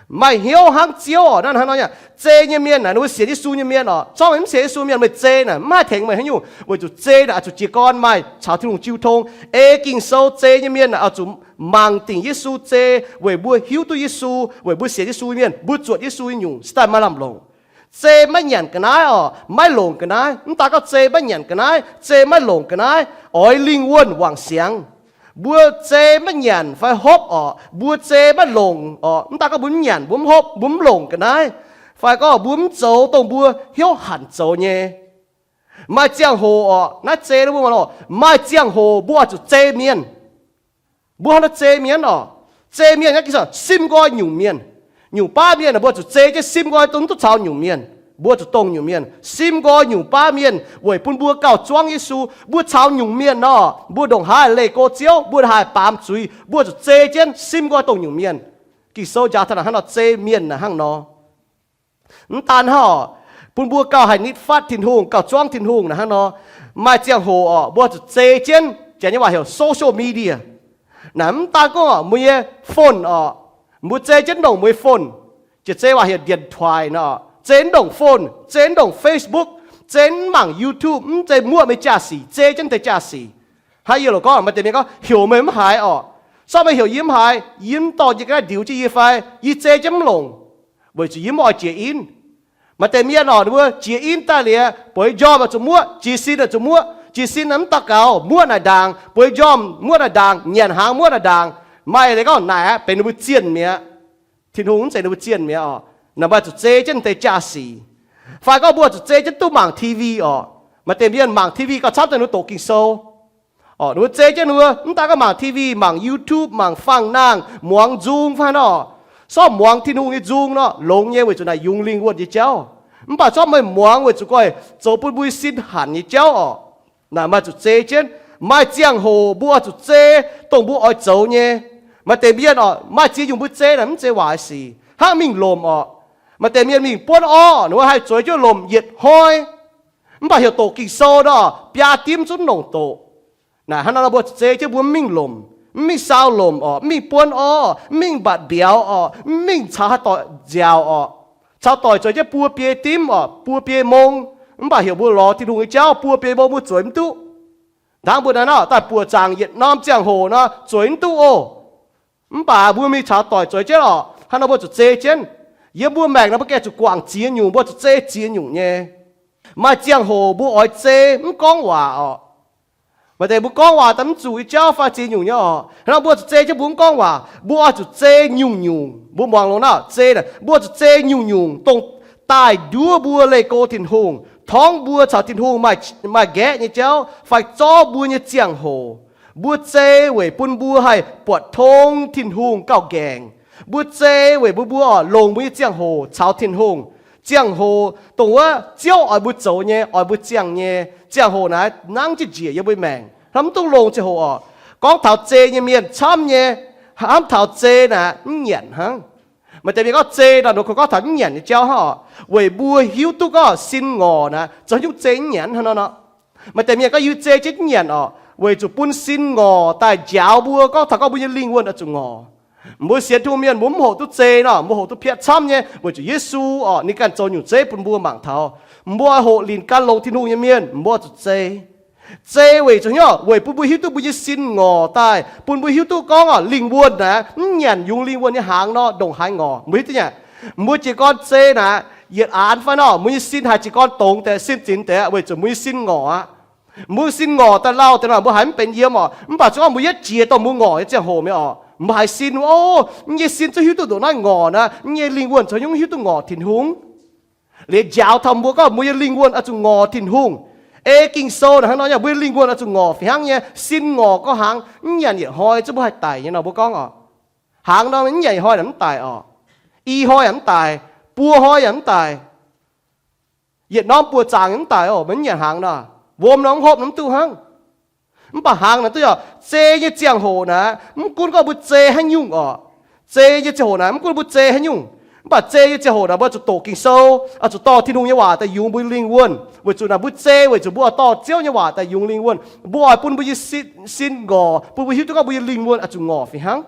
Maaih hnyouv hnangv Ziouv oc. Naaiv hnangv nor, zei nyei mienh naaic, ninh mbuo sienx Yesu nyei mienh oc. Zorqv meih mv sienx Yesu mienh, meih zei naaic mv haih tengx meih haaix nyungc, weic zuqc zei naaic oix zuqc jiez gorn maaih caux Tin-Hungh jiu tong. Ei Ging-Sou zei nyei mienh naaic oix zuqc mangc dingc Yesu zei, weic mbuo hiuv duqv Yesu, weic mbuo sienx Yesu nyei mienh, mbuo zuotc Yesu nyei nyungc se daaih maaih lamh longc. Zei maiv nyanc ga'naaiv oc, maiv longc ga'naaiv. Mv daan gorngv zei maiv nyanc ga'naaiv, zei maiv longc ga'naaiv, oix lingh wuonh wangc siangx. Mbuo zei maiv nyanc fai hopv oc, mbuo zei maiv longc oc, mv daan gorngv mbuo mv nyanc, mbuo mv hopv, mbuo mv longc ga'naaiv, fai gorngv mbuo mv zoux dongh mbuo hnyouv hanc zoux nyei, maaih ziangh hoc oc, naaiv zei mbuo mangc oc, maaih ziangh hoc mbuo oix zuqc zei mienh. Mbuo hnangv naaiv zei mienh oc. Zei mienh naaiv Ging-Sou sim nqoi nyungc mienh. Nyungc baav mienh mbuo zuqc zei jienv sim nqoi dongh mv duqv caux nyungc mienh. Mbuo zuqc dongh nyungc mienh sim nqoi nyungc baav mienh weic bun mbuo gauh zuangv Yesu. Mbuo caux nyungc mienh nor, mbuo ndongc haaix leih go Ziouv, mbuo haih baamz zuiz, mbuo zuqc zei jienv sim nqoi dongh nyungc mienh. Ging-Sou njaaux taux naaic hnangv nor, zei mienh naaic hnangv nor. Mv daan hnangv oc, bun mbuo gauh haih nitv fatv Tin-Hungh, gauh zuangv Tin-Hungh naaic hnangv nor, maaih ziangh hoc oc, mbuo zuqc zei jienv, janx nyei waac heuc social media. Naaic mv daan gorngv oc, mbuo nyei phone oc, mbuo zei jienv ndongc mbuo nyei phone, jiex zei waac heuc điện thoại nor, zei ndongc phone, zei ndongc Facebook, zei mv mangc YouTube, mv zei muoqv meih jaa-sic, zei jienv deix jaa-sic. Hnangv yie loc gorngv, maaih deix mienh gorngv heuc meih mv haiz oc. Sortv meih heuc yie mv haiz, yie mv dorh yie ga'naaiv ndiux jienv yie fai yie zei jienv mv longc, weic zuqc yie mv oix jiex in. Maaih deix mienh oc, ninh mbuo jiex in daaih liuz, bueix njormh oix zuqc muoqv, jiez sin oix zuqc muoqv, jiez sin mv daux gaux muoqv naaic ndaangc, bueix njormh muoqv naaic ndaangc, nyanc hnaangx muoqv naaic ndaangc. Maaih leiz gorngv naaic aqv benx ninh mbuo zienh mi'aqv. Tin-Hungh mv zeiz ninh mbuo zienh mi'aqv oc. Naaic maaih zuqc zei jienv deix jaa-sic. Fai gorngv mbuo zuqc zei jienv duqv mangc T V oc. Maaih deix mienh mangc T V gauh camv daaih ninh mbuo doqc Ging-Sou. Ninh mbuo zei jienv ninh mbuo mv daan gorngv mangc T V, mangc YouTube, mangc fangx-nangh, muangx nzung fai nor, sortv muangx Tin-Hungh nyei nzung nor, longx nyei weic zuqc naaic yungz lingh wuonh nyei jauv. Mv baac sortv meih muangx weic zuqc goiv zoux bun mbuo nyei sin hanc nyei jauv oc. Naaic maaih zuqc zei jienv. Maaih ziangh hoc mbuo oix zuqc zei dongh mbuo oix zoux nyei. Maaih deix mienh oc, maaih ziex nyungc mbuo zei naaic mv zeiz waaic sic, hnangv mingh lomc oc. Maaih deix mienh mingh buonv orv, ninh mbuo haih zueiz jienv lomc yietc hnoi. Mv baac heuc doqc Ging-Sou nor, biaa dimv zungv longc doqc. Naaic hnangv nor mbuo zuqc zei jienv mbuo mv mingh lomc, mv mingh saau lomc oc, mv mingh buonv orv, mv mingh mbatc mbiauz oc, mv mingh caux haaix doic nziaauc oc. Caux doic zueiz jienv buo biei dimv oc, buo biei mong. Mv baac heuc mbuo lorz Tin-Hungh nyei jauv buo biei mong mbuo zueiz mv duqv. Hnangv mbuo naaiv nor daaih buoqc zaangc yietc norm ziangh hoc nor zueiz mv duqv oc. Mv baac mbuo mingh caux doic zueiz jienv oc, hnangv nor mbuo zuqc zei jienv. Yiem mbuo maengc nor mbuo gengh zuqc guangc ziex nyungc, mbuo zuqc zei ziex nyungc nyei. Maaih ziangh hoc mbuo oix zei mv gorngv waac oc. Maaih deix mbuo gorngv waac daaih mv zuqc nyei jauv fai ziex nyungc nyei oc. Hnangv nor mbuo zuqc zei jienv mbuo mv gorngv waac, mbuo oix zuqc zei nyungc-nyungc. Mbuo muangx longx nor zei naaic, mbuo zuqc zei nyungc-nyungc dongh daaih nduov mbuo leih go Tin-Hungh, torngv mbuo caux Tin-Hungh maaih nqaeqv nyei jauv fai zorv mbuo nyei ziangh hoc. Mbuo zei weic bun mbuo haih buatc tong Tin-Hungh gauh nqaengc. Mbuo zei weic bun mbuo oc longc mbuo nyei ziangh hoc caux Tin-Hungh. Ziangh hoc dongh wuov Ziouv oix mbuo zoux nyei, oix mbuo ziangh nyei ziangh hoc naaic nangv jienv njiec yiem mbuo maengc hnangv mv duqv longx ziangh hoc oc. Gorngv taux zei nyei mienh camv nyei hnamv taux zei naaic mv nyanc hnangv. Maaih deix mienh gorngv zei nor, ninh mbuo kungx gorngv taux mv nyanc nyei jauv hnangv oc, weic mbuo hiuv duqv gorngv sin ngorc naaic zoux nyungc zei mv nyanc hnangv nor nor. Maaih deix mienh gorngv yie zei jienv mv nyanc oc, weic zuqc bun sin ngorc daaih njaaux mbuo, gorngv taux gorngv mbuo nyei lingh wuonh oix zuqc ngorc. Mbuo sienx Tin-Hungh mienh mbuo mv hoqc duqv zei nor, mbuo hoqc duqv piatv camv nyei, weic zuqc Yesu oc ninh ganh zoux nyungc zeiv bun mbuo mangc taux. Mbuo hoqc linc gan longx Tin-Hungh nyei mienh mbuo zuqc zei. Zei weic zuqc hnyouv weic bun mbuo hiuv duqv mbuo nyei sin ngorc daaih, bun mbuo hiuv duqv gorngv oc lingh wuonh naaic mv nyanc yungz lingh wuonh nyei hnaangx nor ndongc haaix ngorc. Mbuo hiuv duqv nyei, mbuo jiez gorn zei naaic yietc aanx fai nor, mbuo nyei sin haiz jiez gorn dongz deix, sin zinx deix, weic zuqc mbuo nyei sin ngorc aqv. Mbuo sin ngorc daaih lauh deix nor mbuo haiz mv benx yiem oc. Mv baac zungv mbuo yietv jiex dongh mbuo ngorc nyei ziangh hoc mi'aqv oc. Mbuo haiz sin, o, yie nyei sin zungv hiuv duqv ndongc naaiv ngorc naaic, yie nyei lingh wuonh caux hnyouv hiuv duqv ngorc Tin-Hungh. Liuz njaaux taux mbuo gorngv mbuo nyei lingh wuonh oix zuqc ngorc Tin-Hungh. Ei Ging-Sou naaic hnangv nor, mbuo nyei lingh wuonh oix zuqc ngorc fih hnangv nyei, sin ngorc gorngv hnaangx, mv nyanc yietc hnoi zungv mbuo haih daic nyei nor mbuo gorngv oc. Hnaangx nor mv nyanc yietc hnoi naaic mv daic oc. I hnoi yaac mv daic, buo hnoi yaac mv daic, yietc norm buoz-zaangc yaac mv daic oc, mv nyanc hnaangx nor. Wuom nor mv hopv nor mv duqv hnangv. Mv baac hnaangx naaic duqv yaac zei nyei ziangh hoc naaic, mv gunv gorngv mbuo zei haaix nyungc oc. Zei nyei ziangh hoc naaic mv gunv mbuo zei haaix nyungc, mv baac zei nyei ziangh hoc naaic mbuo zuqc doqc Ging-Sou, oix zuqc dorh Tin-Hungh nyei waac daaih yungz mbuo lingh wuonh. Weic zuqc naaic mbuo zei weic zuqc mbuo oix dorh Ziouv nyei waac daaih yungz lingh wuonh. Mbuo oix bun mbuo nyei sin, sin ngorc, bun mbuo hiuv duqv gorngv mbuo nyei lingh wuonh oix zuqc ngorc fih hnangv.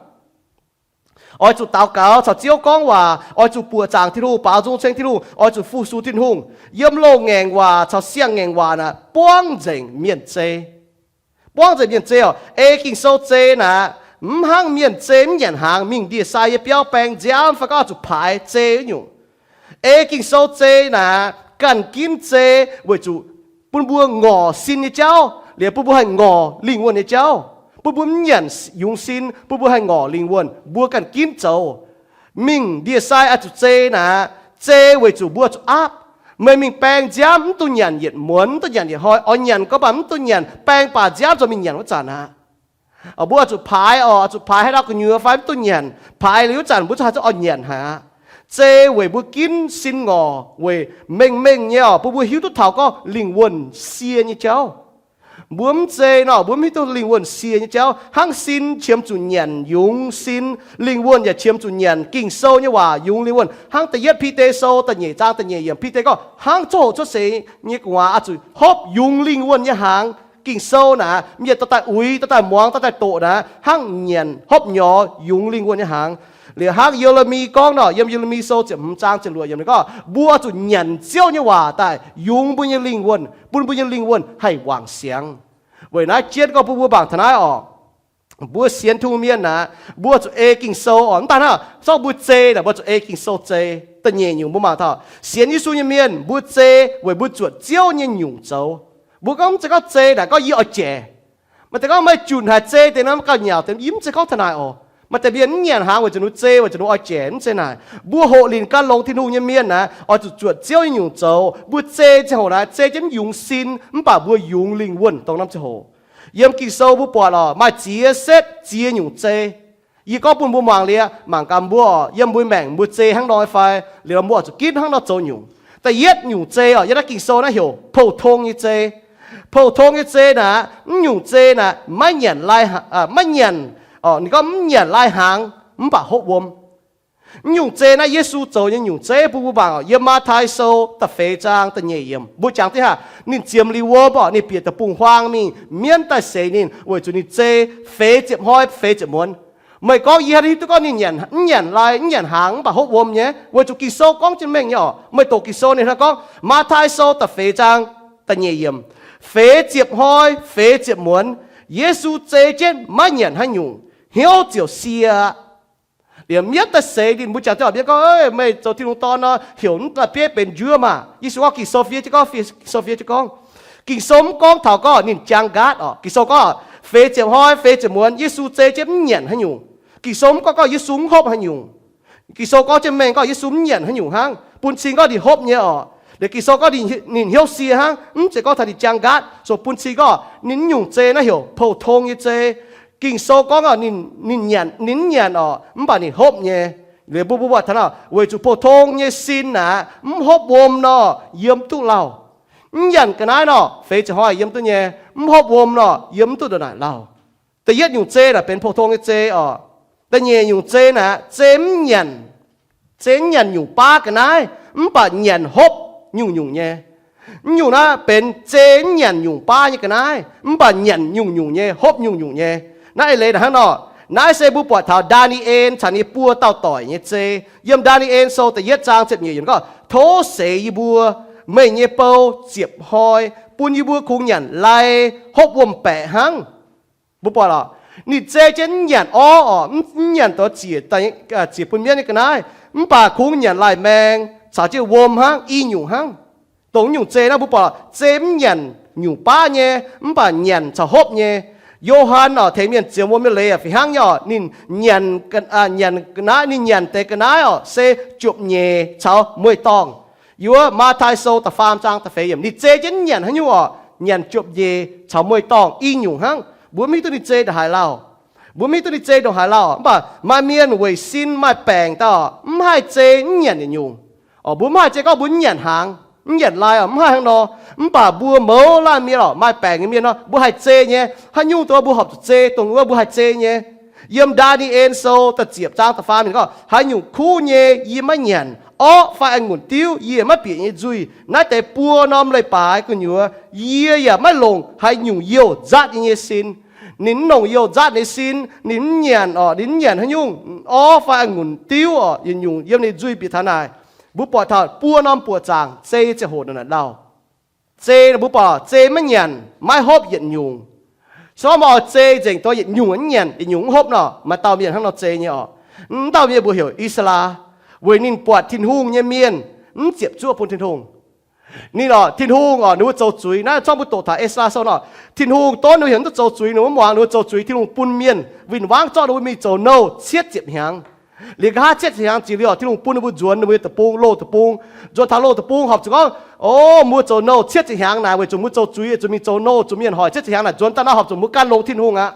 Oix zuqc daux gaux caux Ziouv gorngv waac, oix zuqc buoqc zaangc Tin-Hungh, baaux nzung ceng Tin-Hungh, oix zuqc fu-sux Tin-Hungh. Yiem loz-ngaengc waac caux siang-ngaengc waac naaic buangv nzengc mienh zei. Buangv nzengc mienh zei oc. Ei Ging-Sou zei naaic, mv hnangv mienh zei mv nyanc hnaangx mingh ndie-sai nyei biauv baeng nziaamv fai gorngv zuqc paaix zei wuov nyungc. Ei Ging-Sou zei naaic ganh ginv zei weic zuqc bun mbuo ngorc sin nyei jauv, liuz bun mbuo haih ngorc lingh wuonh nyei jauv. Bun mbuo mv nyanc yungz sin, bun mbuo haih ngorc lingh wuonh. Mbuo ganh ginv zoux. Mingh ndie-sai oix zuqc zei naaic, zei weic zuqc mbuo zuqc aapv. Meih mingh baeng nziaamv mv dungx nyanc yietc muonz, mv dungx nyanc yietc hnoi. Oix nyanc gorngv mv baac mv dungx nyanc, baeng baac nziaamv zoux mingh nyanc wuov zanc aqv. Mbuo oix zuqc paaix oc, oix zuqc paaix haaix dauh gu'nyuoz fai mv dungx nyanc. Paaix liuz wuov zanc mbuo zungv haih zuqc oix nyanc haic aqv. Zei weic mbuo ginv sin ngorc weic mengh mengh nyei oc, bun mbuo hiuv duqv taux gorngv lingh wuonh sie nyei jauv. Mbuo mv zei nor, mbuo mv hiuv duqv lingh wuonh sie nyei jauv. Hnangv sin qiemx zuqc nyanc yungz sin, lingh wuonh yaac qiemx zuqc nyanc Ging-Sou nyei waac yungz lingh wuonh. Hnangv da'yietv Bide Sou da'nyeic zaang da'nyeic yiemc, Bide gorngv hnangv coqv hoqc cuotv seix nyei gu'nguaaz oix zuqc hopv yungz lingh wuonh nyei hnaangx. Ging-Sou naaic, mienh dorh daaih uix, dorh daaih muangx, dorh daaih doqc naaic, hnangv nyanc, hopv nyorx yungz lingh wuonh nyei hnaangx. Liuz hnangv Ye^le^mi gorngv nor, yiem Ye^le^mi Sou ziepc hmz zaang ziepc luoqc yiemc ninh gorngv, mbuo oix zuqc nyanc Ziouv nyei waac daaih yungz mbuo nyei lingh wuonh, bun mbuo nyei lingh wuonh haih wangc siangx. Weic naaiv jienv gorngv bun mbuo mangc taux naaiv oc. Mbuo sienx Tin-Hungh mienh naaic, mbuo zuqc ei Ging-Sou oc. Mv daaih hnangv, zorqv mbuo zei naaic, mbuo zuqc ei Ging-Sou zei. Da'nyeic nyungc mbuo mangc taux sienx Yesu nyei mienh, mbuo zei weic mbuo zuotc Ziouv nyei nyungc zoux. Mbuo gorngv mv zeiz gorngv zei naaic gorngv yie oix jaic. Maaih deix gorngv meih junc haic zei deix nor, gauh nyauc deix, yie mv zeiz gorngv taux naaic oc. Maaih deix mienh mv nyanc hnaangx weic zuqc ninh zei, weic zuqc ninh oix jaic, mv zeiz naaic. Mbuo hoqc linc gan longx Tin-Hungh nyei mienh naaic, oix zuqc zuotc Ziouv nyei nyungc zoux. Mbuo zei ziangh hoc naaic, zei jienv mv yungz sin, mv baac mbuo yungz lingh wuonh dongh norm ziangh hoc. Yiem Ging-Sou mbuo buatc oc, maaih ziex setv ziex nyungc zei. Yie gorngv bun mbuo muangx liuz, mangc gaax mbuo oc, yiem mbuo maengc mbuo zei hnangv nor fai, liuz mbuo oix zuqc ginv hnangv nor zoux nyungc. Da'yietv nyungc zei oc, yiem naaiv Ging-Sou naaiv heuc pou-tong nyei zei. Pou-tong nyei zei naaic, mv nyungc zei naaic maiv nyanc lai, maiv nyanc, ninh gorngv mv nyanc lai-hnaangx mv baac hopv wuom. Mv nyungc zei naaiv Yesu zoux nyei nyungc zei bun mbuo mangc oc. Yiem Matv^tai Sou da'feix zaang da'nyeic yiemc mbuo jangx diqv haac, ninh ziemx liuz wuom oc, ninh bieqc deic-bung-huaang mingh, mienv daaih seix ninh weic zuqc ninh zei feix ziepc hnoi feix ziepc muonz. Meih gorngv yie hiuv duqv gorngv ninh mv nyanc lai, mv nyanc hnaangx mv baac hopv wuom nyei, weic zuqc Ging-Sou gorngv jienv mengh nyei oc. Meih doqc Ging-Sou ninh hnangv gorngv, Matv^tai Sou da'feix zaang da'nyeic yiemc, feix ziepc hnoi feix ziepc muonz, Yesu zei jienv maiv nyanc haaix nyungc, hnyouv ziouc sie aqv. Liemh mienv daaih seix ninh, mbuo jangx diqv oc, mienv gorngv, meih zoux Tin-Hungh Dorn nor, heuc mv daaih bieiv benx njuov maah. Yesu gorngv, Ging-Sou fiev jienv gorngv, Ging-Sou fiev jienv gorngv. Ging-Sou mv gorngv taux gorngv ninh jangx nqaatv oc. Ging-Sou gorngv feix ziepc hnoi feix ziepc muonz Yesu zei jienv mv nyanc haaix nyungc. Ging-Sou mv gorngv gorngv Yesu mv hopv haaix nyungc. Ging-Sou gorngv jienv mengh gorngv Yesu mv nyanc haaix nyungc hnangv. Bun cing gorngv ninh hopv nyei oc. Liuz Ging-Sou gorngv ninh hnyouv sie hnangv, mv zeiz gorngv taux ninh jangx nqaatv. So bun cing gorngv ninh mv nyungc zei naaiv heuc pou-tong nyei zei. Ging-Sou gorngv ninh, ninh mv nyanc oc, mv baac ninh hopv nyei. Liuz mbuo mbuo buatc taux nor, weic zuqc pou-tong nyei sin naaic mv hopv wuom nor, yiem duqv lauh. Mv nyanc ga'naaiv nor, feix ziepc hnoi yiem duqv nyei. Mv hopv wuom nor, yiem mv duqv ndongc naaic lauh. Da'yietv nyungc zei naaic benx pou-tong nyei zei oc. Da'nyeic nyungc zei naaic, zei mv nyanc, zei mv nyanc nyungc baav ga'naaiv, mv baac nyanc hopv nyungc-nyungc nyei. Mv nyungc naaiv benx zei mv nyanc nyungc baav nyei ga'naaiv, mv baac nyanc nyungc-nyungc nyei, hopv nyungc-nyungc nyei. Naaiv eix leiz naaic hnangv nor, naaiv se mbuo buatc taux Ndaa^ni^en caux ninh buo dauh doic nyei zei. Yiem Ndaa^ni^en Sou da'yietv zaang ziepc nyeic yiemc gorngv, tov seix yie mbuo, meih nyei bou ziepc hnoi, bun yie mbuo kungx nyanc lai hopv wuom-baeqc hnangv. Mbuo buatc oc, ninh zei jienv mv nyanc orv oc, mv nyanc douz ziec, ziec bun mienv nyei ga'naaiv, mv baac kungx nyanc lai-maeng caux jienv wuom hnangv, i nyungc hnangv. Dongh nyungc zei naaiv mbuo buatc zei mv nyanc nyungc baav nyei, mv baac nyanc caux hopv nyei. Yo^han oc, tengx mienh ziemx wuom nyei leiz fih hnangv nyei oc. Ninh nyanc, nyanc ga'naaiv, ninh nyanc deix ga'naaiv oc, se juopc nyeic caux mueiz-dorngh. Yiem wuov Matv^tai Sou da'faam zaang da'feix yiemc, ninh zei jienv nyanc haaix nyungc oc? Nyanc juopc nyeic caux mueiz-dorngh i nyungc hnangv. Mbuo mv hiuv duqv ninh zei ndongc haaix lauh. Mbuo mv hiuv duqv ninh zei ndongc haaix lauh. Mv baac maaih mienh weic sin maaih baengc daaih oc, mv haih zei, mv nyanc yietc nyungc. Oc, mbuo mv haih zei gorngv mbuo mv nyanc hnaangx, mv nyanc lai oc, mv haih hnangv nor. Mv baac mbuo mouz laanh mienh oc, maaih baengc nyei mienh nor, mbuo haih zei nyei. Haaix nyungc dongh mbuo horpc zuqc zei, dongh wuov mbuo haih zei nyei. Yiem Ndaa^ni^en Sou da'ziepc zaang da'faam yiemc ninh gorngv, haaix nyungc kuv nyei yie maiv nyanc, orqv fai a'ngunc diuv yie maiv bieqc nyei nzuih. Naaiv deix buo norm leiz-baaix gu'nyuoz yie yaac maiv longc haaix nyungc youh nzatv yie nyei sin. Ninh mv longc youh nzatv nyei sin, ninh mv nyanc oc, ninh mv nyanc haaix nyungc orqv fai a'ngunc diuv oc, yietc nyungc yiem ninh nzuih bieqc taux naaic. Mbuo buatc taux buo norm buoqc zaangc zei ziangh hoc naaic lauh. Zei mbuo buatc zei maiv nyanc maiv hopv yietc nyungc. Se gorngv maaih oix zei nzengc dongh yietc nyungc mv nyanc, yietc nyungc mv hopv nor, maaih dauh mienh hnangv nor zei nyei oc. Mv dauh mienh mbuo heuc I^saa^laa, weic ninh buatc Tin-Hungh nyei mienh mv ziepc zuoqv bun Tin-Hungh. Ninh oc, Tin-Hungh oc, ninh mbuo zoux zuiz naaiv, zorqv mbuo doqc taux Ezra Sou nor, Tin-Hungh donv ninh mbuo heuc mv duqv zoux zuiz, ninh mbuo mv muangx, ninh mbuo zoux zuiz, Tin-Hungh bun mienh win-wangv zorqv ninh mbuo mingh zoux nouh cietv ziepc hnyangx. Liuz nqa'haav cietv ziepc hnyangx jiex liuz oc, Tin-Hungh bun ninh mbuo nzuonx ninh mbuo nyei deic-bung, loz deic-bung. Nzuonx taux loz deic-bung horpc zuqc gorngv, o, mbuo zoux nouh cietv ziepc hnyangx naaic weic zuqc mbuo zoux zuiz, zuqc mingh zoux nouh, zuqc mienh hoic cietv ziepc hnyangx naaic, nzuonx daaih naaiv horpc zuqc mbuo gan longx Tin-Hungh aqv.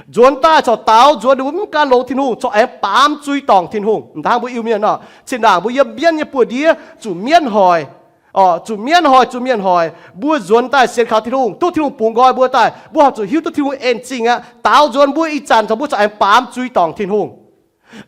Nzuonx daaih corc daaux nzuonx ninh mbuo mv gan longx Tin-Hungh, corc aengx baamz zui dorngc Tin-Hungh. M'daaih hnangv mbuo Iu-Mienh nor, zinh ndaangc mbuo yiem mienv nyei buoz-ndiev zuqc mienv hoic, oc, zuqc mienv hoic, zuqc mienh hoic, mbuo nzuonx daaih sienx kaux Tin-Hungh, duqv Tin-Hungh bungx nqoi mbuo daaih, mbuo horpc zuqc hiuv duqv Tin-Hungh en zingh aqv. Daaux nzuonx mbuo ih zanc corc mbuo corc aengx baamz zui dorngc Tin-Hungh.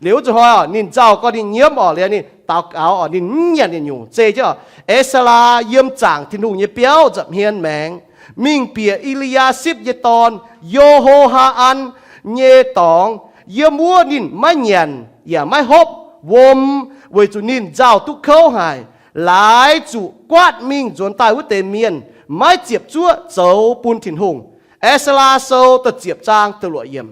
Liuz wuov zuqc hnoi oc, ninh nzauh gorngv ninh nyiemv oc, liuz ninh daux gaux oc, ninh mv nyanc yietc nyungc, zei jienv oc, Ezra yiem zaangc Tin-Hungh nyei biauv nza'hmien maengx, mingh bieqc E^li^yaa^sipv nyei dorn, Yo^ho^haa^an, nyei dorngx. Yiem wuov ninh maiv nyanc yaac maiv hopv wuom, weic zuqc ninh nzauh duqv kouv haic. Laaix zuqc guaatv mingh nzuonx daaih wuov deix mienh maiv ziepc zuoqv zoux bun Tin-Hungh. Ezra Sou da'ziepc zaang da'luoqc yiemc.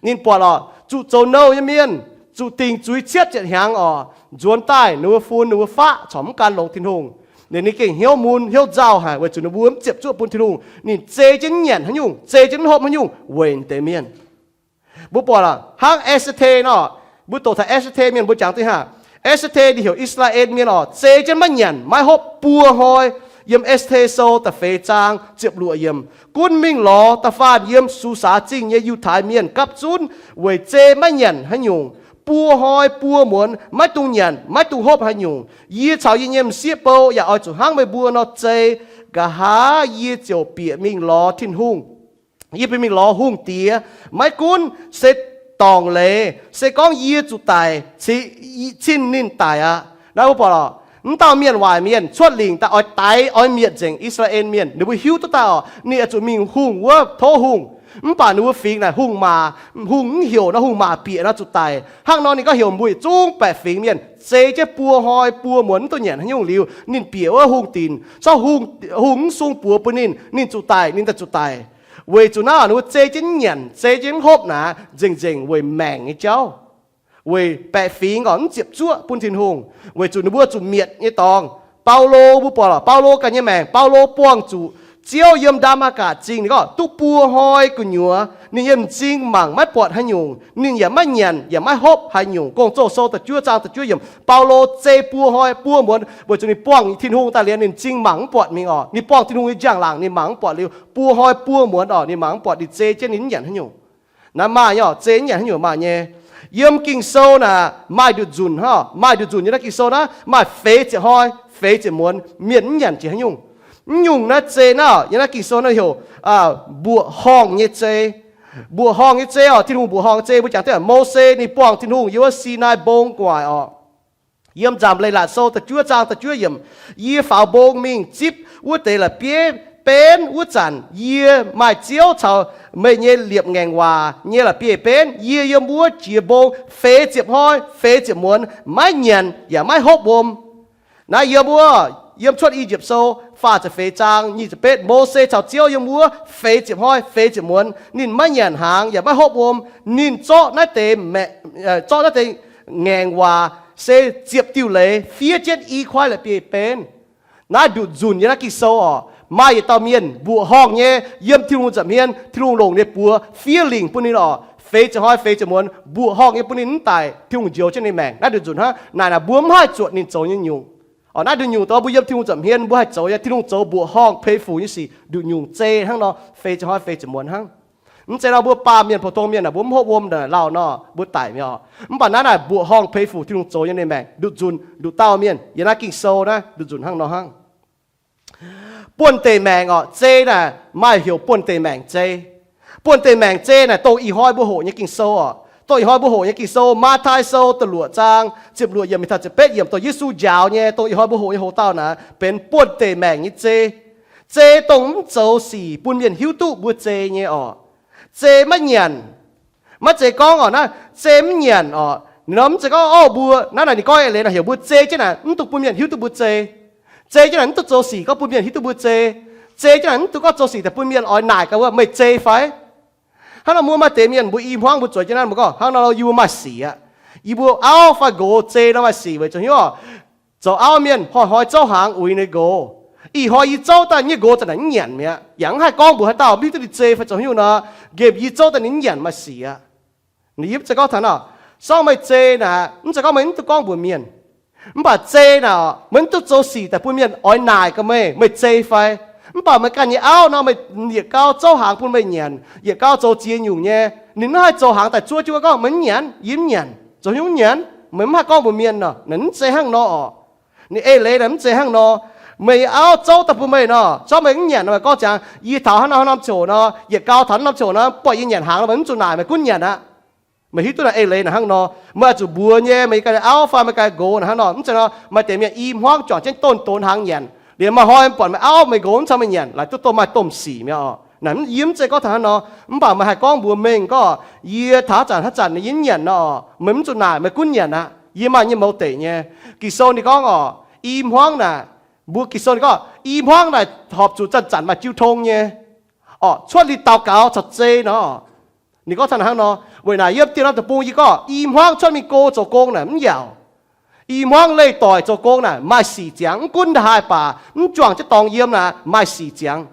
Ninh buatc oc, zuqc zoux nouh nyei mienh, zuqc dingc zuiz cietv ziepc hnyangx oc, nzuonx daaih ninh mbuo fun ninh mbuo faqv corc mv gan longx Tin-Hungh. Ninh, ninh gengh hnyouv mun hnyouv nzauh haic weic zuqc ninh mbuo mv ziepc zuoqv bun Tin-Hungh. Ninh zei jienv nyanc haaix nyungc, zei jienv hopv haaix nyungc weic deix mienh. Mbuo buatc hnangv Ester nor, mbuo doqc taux Ester mienh mbuo jangx duqv hnangv. Ester ninh heuc I^saa^laa^en mienh oc, zei jienv maiv nyanc maiv hopv buo hnoi. Yiem Ester Sou da'feix zaang ziepc luoqc yiemc, gunv mingh lorz da'faanh yiem Susaa Zingh nyei Yiutai Mienh gapv zunv weic zei maiv nyanc haaix nyungc, buo hnoi buo muonz maiv dungx nyanc maiv dungx hopv haaix nyungc. Yie caux yie nyei m'sieqv bou yaac oix zuqc hnangv meih mbuo nor zei. Nqa'haav yie ziouc bieqc mingh lorz Tin-Hungh. Yie bieqc mingh lorz hungh diex, maiv gunv se dorngc leiz, se gorngv yie zuqc daic, cin ninh daic aqv. Naaiv mbuo buatc oc, mv dauh mienh waaic mienh cuotv lingc daaih oix daix oix mietc nzengc I^saa^laa^en mienh. Ninh mbuo hiuv duqv daaih oc, ninh oix zuqc mingh hungh wuov tov hungh. Mv baac ninh mbuo fingx naaic hungh maac, hungh mv heuc nor, hungh maac bieqc nor zuqc daic. Hnangv nor ninh gorngv heuc mbuo yietc zungv baeqc fingx mienh zei jienv buo hnoi buo muonz mv duqv nyanc haaix nyungc liuz, ninh bieqc wuov hungh dinc, corc hungh mv sung buoz bun ninh, ninh zuqc daic, ninh daaih zuqc daic. Weic zuqc naaiv ninh mbuo zei jienv nyanc, zei jienv hopv naaic nzengc-nzengc weic maengc nyei jauv, weic baeqc fingx oc mv ziepc zuoqv bun Tin-Hungh, weic zuqc ninh mbuo zuqc mietc nyei dorngx. Baulo, mbuo buatc oc, Baulo ganh nyei maengc, Baulo buangh zuqc Ziouv yiem Ndaa^matv^gatc Zingh, ninh gorngv duqv buo hnoi gu'nyuoz ninh yiem m'zing mangc maiv buatc haaix nyungc, ninh yaac maiv nyanc yaac maiv hopv haaix nyungc. Gong-Zoh Sou da'juov zaang da'juov yiemc, Baulo zei buo hnoi buo muonz weic zuqc ninh buangh Tin-Hungh daaih liuz ninh m'zing mangc mv buatc mingh oc. Ninh buangh Tin-Hungh nyei njang-laangc ninh mangc mv buatc liuz, buo hnoi buo muonz oc ninh mangc mv buatc, ninh zei jienv ninh mv nyanc haaix nyungc. Naaiv maaih nyei oc, zei mv nyanc haaix nyungc maaih nyei. Yiem Ging-Sou naaic maaih nduqc nzunc hnangv, maaih nduqc nzunc yiem naaiv Ging-Sou naaiv maaih feix ziepc hnoi, feix ziepc muonz mienh mv nyanc jiex haaix nyungc. Mv nyungc naaiv zei naaiv yiem naaiv Ging-Sou naaiv heuc mbuoqc horngh nyei zei. Mbuoqc horngh nyei zei oc, Tin-Hungh mbuoqc horngh nyei zei mbuo jangx duqv, Mose ninh buangh Tin-Hungh yiem wuov Sinai Mbong gu'nguaaic oc. Yiem Nzamc Leiz-Latc Sou da'juov zaang da'juov yiemc, yie faaux mbong mingh zipv wuov deix la'bieiv benv wuov zanc, yie maaih Ziouv caux meih nyei liepc ngaengc waac nyei la'bieiv-benv. Yie yiem wuov jiex mbong feix ziepc hnoi feix ziepc muonz maiv nyanc yaac maiv hopv wuom. Naaiv yiem wuov, yiem Cuotv I^yipv Sou faah ziepc feix zaang nyic ziepc betv, Mose caux Ziouv yiem wuov feix ziepc hnoi feix ziepc muonz ninh maiv nyanc hnaangx yaac maiv hopv wuom. Ninh zorqv naaiv deix, zorqv naaiv deix ngaengc waac se ziepc diuh leiz fiev jienv i kuaaiv la'bieiv-benv. Naaiv nduqc nzunc yiem naaiv Ging-Sou oc, Maaih yietc dauh mienh mbuoqc horngh nyei yiem Tin-Hungh nza'hmien, Tin-Hungh longc ninh buoz fiev lingc bun ninh oc, feix ziepc hnoi feix ziepc muonz, mbuoqc horngh nyei bun ninh mv daic, Tin-Hungh njoux jienv ninh maengc. Naaiv nduqc nzunc hnangv. Naaic naaic mbuo mv haih zuotc ninh zoux nyei nyungc. Oc, naaiv nduqc nyungc dongh mbuo yiem Tin-Hungh nza'hmien mbuo haih zoux nyei, Tin-Hungh zoux mbuoqc horngh peix fu nyei sic, nduqc nyungc zei hnangv nor, feix ziepc hnoi feix ziepc muonz hnangv. Mv zeiz nor mbuo baamh mienh, pou-tong mienh aah, mbuo mv hopv wuom naaic lauh nor mbuo daic mi'aqv. Mv baac naaiv naaic mbuoqc horngh peix fu Tin-Hungh zoux nyei ninh maengc, nduqc nzunc nduqc dauh mienh yiem naaiv Ging-Sou naaiv nduqc nzunc hnangv nor hnangv. Buonv-deic maengc oc, zei naaic maaih heuc buonv-deic maengc zei. Buonv-deic maengc zei naaic dongh ih hnoi mbuo hoqc nyei Ging-Sou oc. Dongh ih hnoi mbuo hoqc nyei Ging-Sou, Matv^taai Sou da'luoqc zaang ziepc luoqc yiemc mingh taux ziepc betv yiemc, dongh Yesu njaaux nyei, dongh ih hnoi mbuo hoqc nyei hoc-dauh naaic benx buonv-deic maengc nyei zei. Zei dongh mv zoux sic bun mienh hiuv duqv mbuo zei nyei oc. Zei maiv nyanc. Maiv zeiz gorngv oc, naaiv zei mv nyanc oc, ninh nor mv zeiz gorngv, orv, mbuo naaiv naaic ninh gorngv eix leiz naaic heuc mbuo zei jienv naaic mv dungx bun mienh hiuv duqv mbuo zei. Zei jienv naaic mv dungx zoux sic gorngv bun mienh hiuv duqv mbuo zei. Zei jienv naaic mv dungx gorngv zoux sic daaih bun mienh oix naaic gaax wuov, meih zei fai? Hnangv nor mbuo maaih deix mienh mbuo i hmuangv mbuo zueiz jienv naaiv mbuo gorngv, hnangv nor yie mbuo maaih sic aqv. Yie mbuo auv fai nqox zei nor maaih sic weic zuqc hnyouv oc, zoux auv mienh hnoi-hnoi zouv hnaangx uix ninh nqox. Ih hnoi yie zouv daaih nyei nqox zanc naaic mv nyanc mi'aqv. Yaac mv haih gorngv mbuox haaix dauh, mv hiuv duqv ninh zei fai zoux hnyouv nor, nqemh yie zouv daaih ninh mv nyanc maaih sic aqv. Ninh yie mv zeiz gorngv taux nor, sorng meih zei naaic mv zeiz gorngv meih mv duqv gorngv mbuox mienh. Mv baac zei naaic meih mv duqv zoux sic daaih bun mienh oix naaic gaax meih, meih zei fai? Mv baac meih ganh nyei auv nor, meih yietc gau zouv hnaangx bun meih nyanc, yietc gau zoux ziex nyungc nyei, ninh mv haih zoux hnaangx daaih zuov jienv wuov gorngv, meih mv nyanc, yie mv nyanc, zoux hnyouv mv nyanc, meih mv haih gorngv mbuox mienh nor, naaic mv zeiz hnangv nor oc. Ninh eix leiz naaic mv zeiz hnangv nor. Meih auv zouv daaih bun meih nor, zorqv meih mv nyanc nor, meih gorngv ziangx, yie taux haaix norm ziouc nor, yietc gau taux norm ziouc nor, buatc yie nyanc hnaangx nor, meih mv zuqc naaic, meih gunv nyanc aqv. Meih hiuv duqv naaic eix leiz naaic hnangv nor, meih oix zuqc mbuox nyei, meih ganh auv fai meih ganh nqox naaic hnangv nor. Mv zeiz nor, maaih deix mienh i hmuangv juangc jienv donx-donx hnaangx nyanc, liemh maaih hnoi buatc meih auv meih nqox mv caux meih nyanc, laaix duqv dongh maaih domh sic mi'aqv oc. Naaic yie mv zeiz gorngv taux hnangv nor, mv baac meih haih gorngv mbuox mengh gorngv, yie taux haaix zanc haaix zanc yie mv nyanc nor oc, meih mv zuqc naaic, meih gunv nyanc aqv. Yie maaih nyei mouz deic nyei. Ging-Sou ninh gorngv oc, i hmuangv naaic, mbuo Ging-Sou ninh gorngv i hmuangv naaic horpc zuqc zanc-zanc maaih jiu tong nyei. Oc, cuotv liuz daux gaux caux zei nor. Ninh gorngv taux hnangv nor, weic naaic yiem dieh norm deic-bung yie gorngv i hmuangv cuotv mingh go zoux gong naaic mv yaauc. I hmuangv leih doic zoux gong naaic maaih sic ziangx, mv gunv ndaaih haaix baac mv juangc jienv dorngx yiem naaic maaih sic ziangx.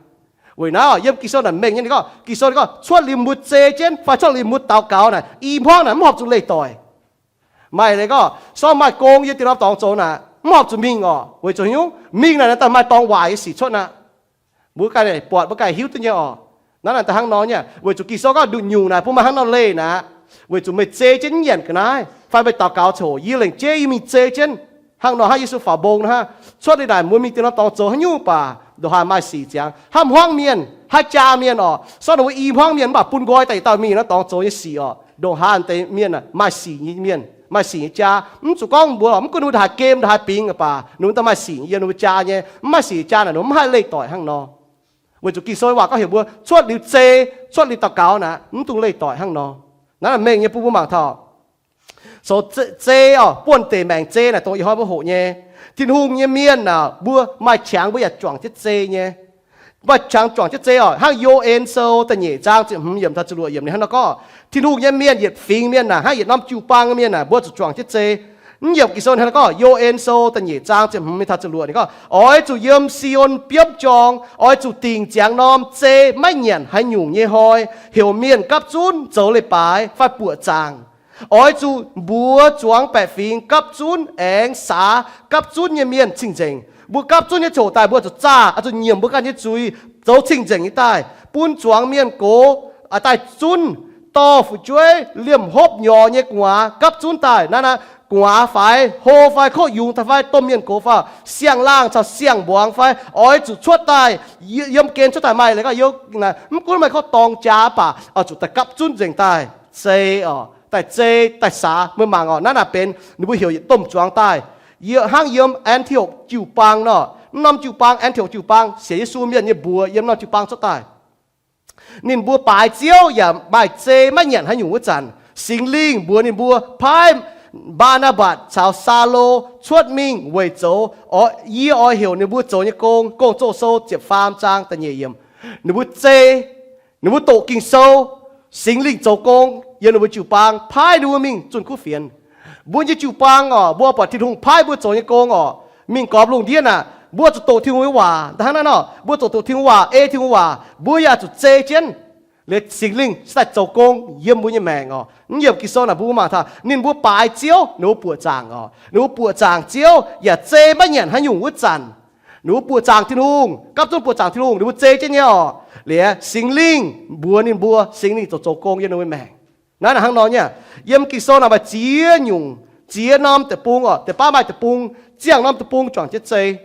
Weic naaiv yiem Ging-Sou naaic mengh nyei ninh gorngv, Ging-Sou ninh gorngv cuotv liuz mbuo zei jienv fai cuotv liuz mbuo daux gaux naaic, i hmuangv naaic mv horpc zuqc leih doic. Maaih leiz gorngv sorng maaih gong yiem dieh norm dorngx zoux naaic mv horpc zuqc mingh oc. Weic zuqc hnyouv mingh naaic daaih maaih dorngx waaic nyei sic cuotv aqv. Mbuo ganh buatc mbuo ganh hiuv duqv nyei oc. Naaiv naaic daaih hnangv nor nyei, weic zuqc Ging-Sou gorngv nduqc nyungc naaic bun meih hnangv nor leih naaic, weic zuqc meih zei jienv nyanc ga'naaiv fai meih daux gaux coc, yie lengc jeiv yie mingh zei jienv. Hnangv nor hnangv Yesu faaux mbong hnangv, cuotv liuz naaic mbuo mingh dieh norm dorngx zoux haaix nyungc baac ndongc haaix maaih sic ziangx. Hnamv hmuangv mienh, haaix jaa mienh oc, sorng ninh mbuo i hmuangv mienh mv baac bun nqoi daaih yietc dauh mingh norm dorngx zoux nyei sic oc, ndongc haaix deix mienh maaih sic nyei mienh, maaih sic nyei jaa. Mv zuqc gorngv mbuo mv gunv ninh mbuo ndongc haaix gem ndongc haaix bingx baac ninh mbuo daaih maaih sic nyei yiem ninh mbuo jaa nyei. Mv maaih sic nyei jaa naaic ninh mbuo mv haih leih doic hnangv nor. Weic zuqc Ging-Sou waac gorngv heuc mbuo cuotv liuz zei, cuotv liuz daux gaux naaic mv dungx leih doic hnangv nor. Naaiv mengh nyei bun mbuo mangc taux, zoux zei oc, buonv-deic maengc zei naaic dongh ih hnoi mbuo hoqc nyei. Tin-Hungh nyei mienh aah, mbuo maaih qangx mbuo yaac juangc jienv zei nyei. Maaih qangx juangc jienv zei oc. Hnangv Yo^en Sou da'nyeic zaang ziepc hmz yiemc taux ziepc luoqc yiemc ninh hnangv nor gorngv, Tin-Hungh nyei mienh yietc fingx mienh naaic, hnangv yietc norm jiu-baang mienh naaic, mbuo zuqc juangc jienv zei. Mv yiemc Ging-Sou ninh hnangv nor gorngv, Yo^en Sou da'nyeic zaang ziepc hmz mingh taux ziepc luoqc ninh gorngv, oix zuqc yiem Si^on biomv jorng, oix zuqc dingc ziangx norm zei maiv nyanc haaix nyungc nyei hnoi, heuc mienh gapv zunv zoux leiz-baaix fai buoqc zaangc. Oix zuqc mbuox zuangx baeqc fingx gapv zunv aengx saax gapv zunv nyei mienh cing-nzengc. Mbuo gapv zunv nyei coc daaih mbuo zuqc zaah, oix zuqc nyiemc mbuo ganh nyei zuiz, zoux cing-nzengc nyei daaih, bun zuangx mienh gox daaih zunv dorh fu'jueiv liemh hopv nyorx nyei gu'nguaaz gapv zunv daaih. Naaiv naaic gu'nguaaz faix, hlo fai, kouv yungz daaih fai, domh mienh gox fai, siang-laangh caux siang-mbuangz fai, oix zuqc cuotv daaih, yiem gen cuotv daaih. Maaih leiz gorngv, mv gunv meih kouv dorng jaa baac oix zuqc daaih gapv zunv nzengc daaih, zei oc, daaih zei daaih saax. Meih mangc oc, naaiv naaic benx ninh mbuo heuc yietc domh zuangx daaih, hnangv yiem An^ti^okc jiu-baang nor. Mv norm jiu-baang, An^ti^okc jiu-baang sienx Yesu mienh nyei mbuox yiem norm jiu-baang cuotv daaih. Ninh mbuo baaix Ziouv yaac maaih zei maiv nyanc haaix nyungc wuov zanc, Singx Lingh mbuox ninh mbuo paaiv Mbaa^naa^mbatc caux Saulo cuotv mingh weic zoux yie oix heuc ninh mbuo zoux nyei gong. Gong-Zoh Sou ziepc faam zaang da'nyeic yiemc. Ninh mbuo zei, ninh mbuo doqc Ging-Sou, Singx Lingh zoux gong yiem ninh mbuo jiu-baang paaiv ninh mbuo mingh zunh kuv fienx. Mbuo nyei jiu-baang oc, mbuo buatc Tin-Hungh paaiv mbuo zoux nyei gong oc, mingh gormx lungh ndiev naaic, Mbuo zuqc doqc Tin-Hungh nyei waac. Hnangv naaiv nor, mbuo zuqc doqc Tin-Hungh waac, ei Tin-Hungh waac, mbuo yaac zuqc zei jienv. Liuz Singx Lingh cingx daaih zoux gong yiem mbuo nyei maengc oc. Yiem Ging-Sou naaic mbuo mangc taux ninh mbuo baaix Ziouv, ninh mbuo buoqc zaangc oc. Ninh mbuo buoqc zaangc Ziouv yaac zei maiv nyanc haaix nyungc wuov zanc, ninh mbuo buoqc zaangc Tin-Hungh, gapv zunv buoqc zaangc Tin-Hungh, ninh mbuo zei jienv nyei oc. Liuz Singx Lingh mbuox ninh mbuo, Singx Lingh zoux zoux gong yiem ninh mbuo maengc. Naaiv hnangv nor nyei. Yiem Ging-Sou naaic maaih ziex nyungc, ziex norm deic-bung oc. Deix baav maaih deic-bung, ziangh norm deic-bung juangc jienv zei.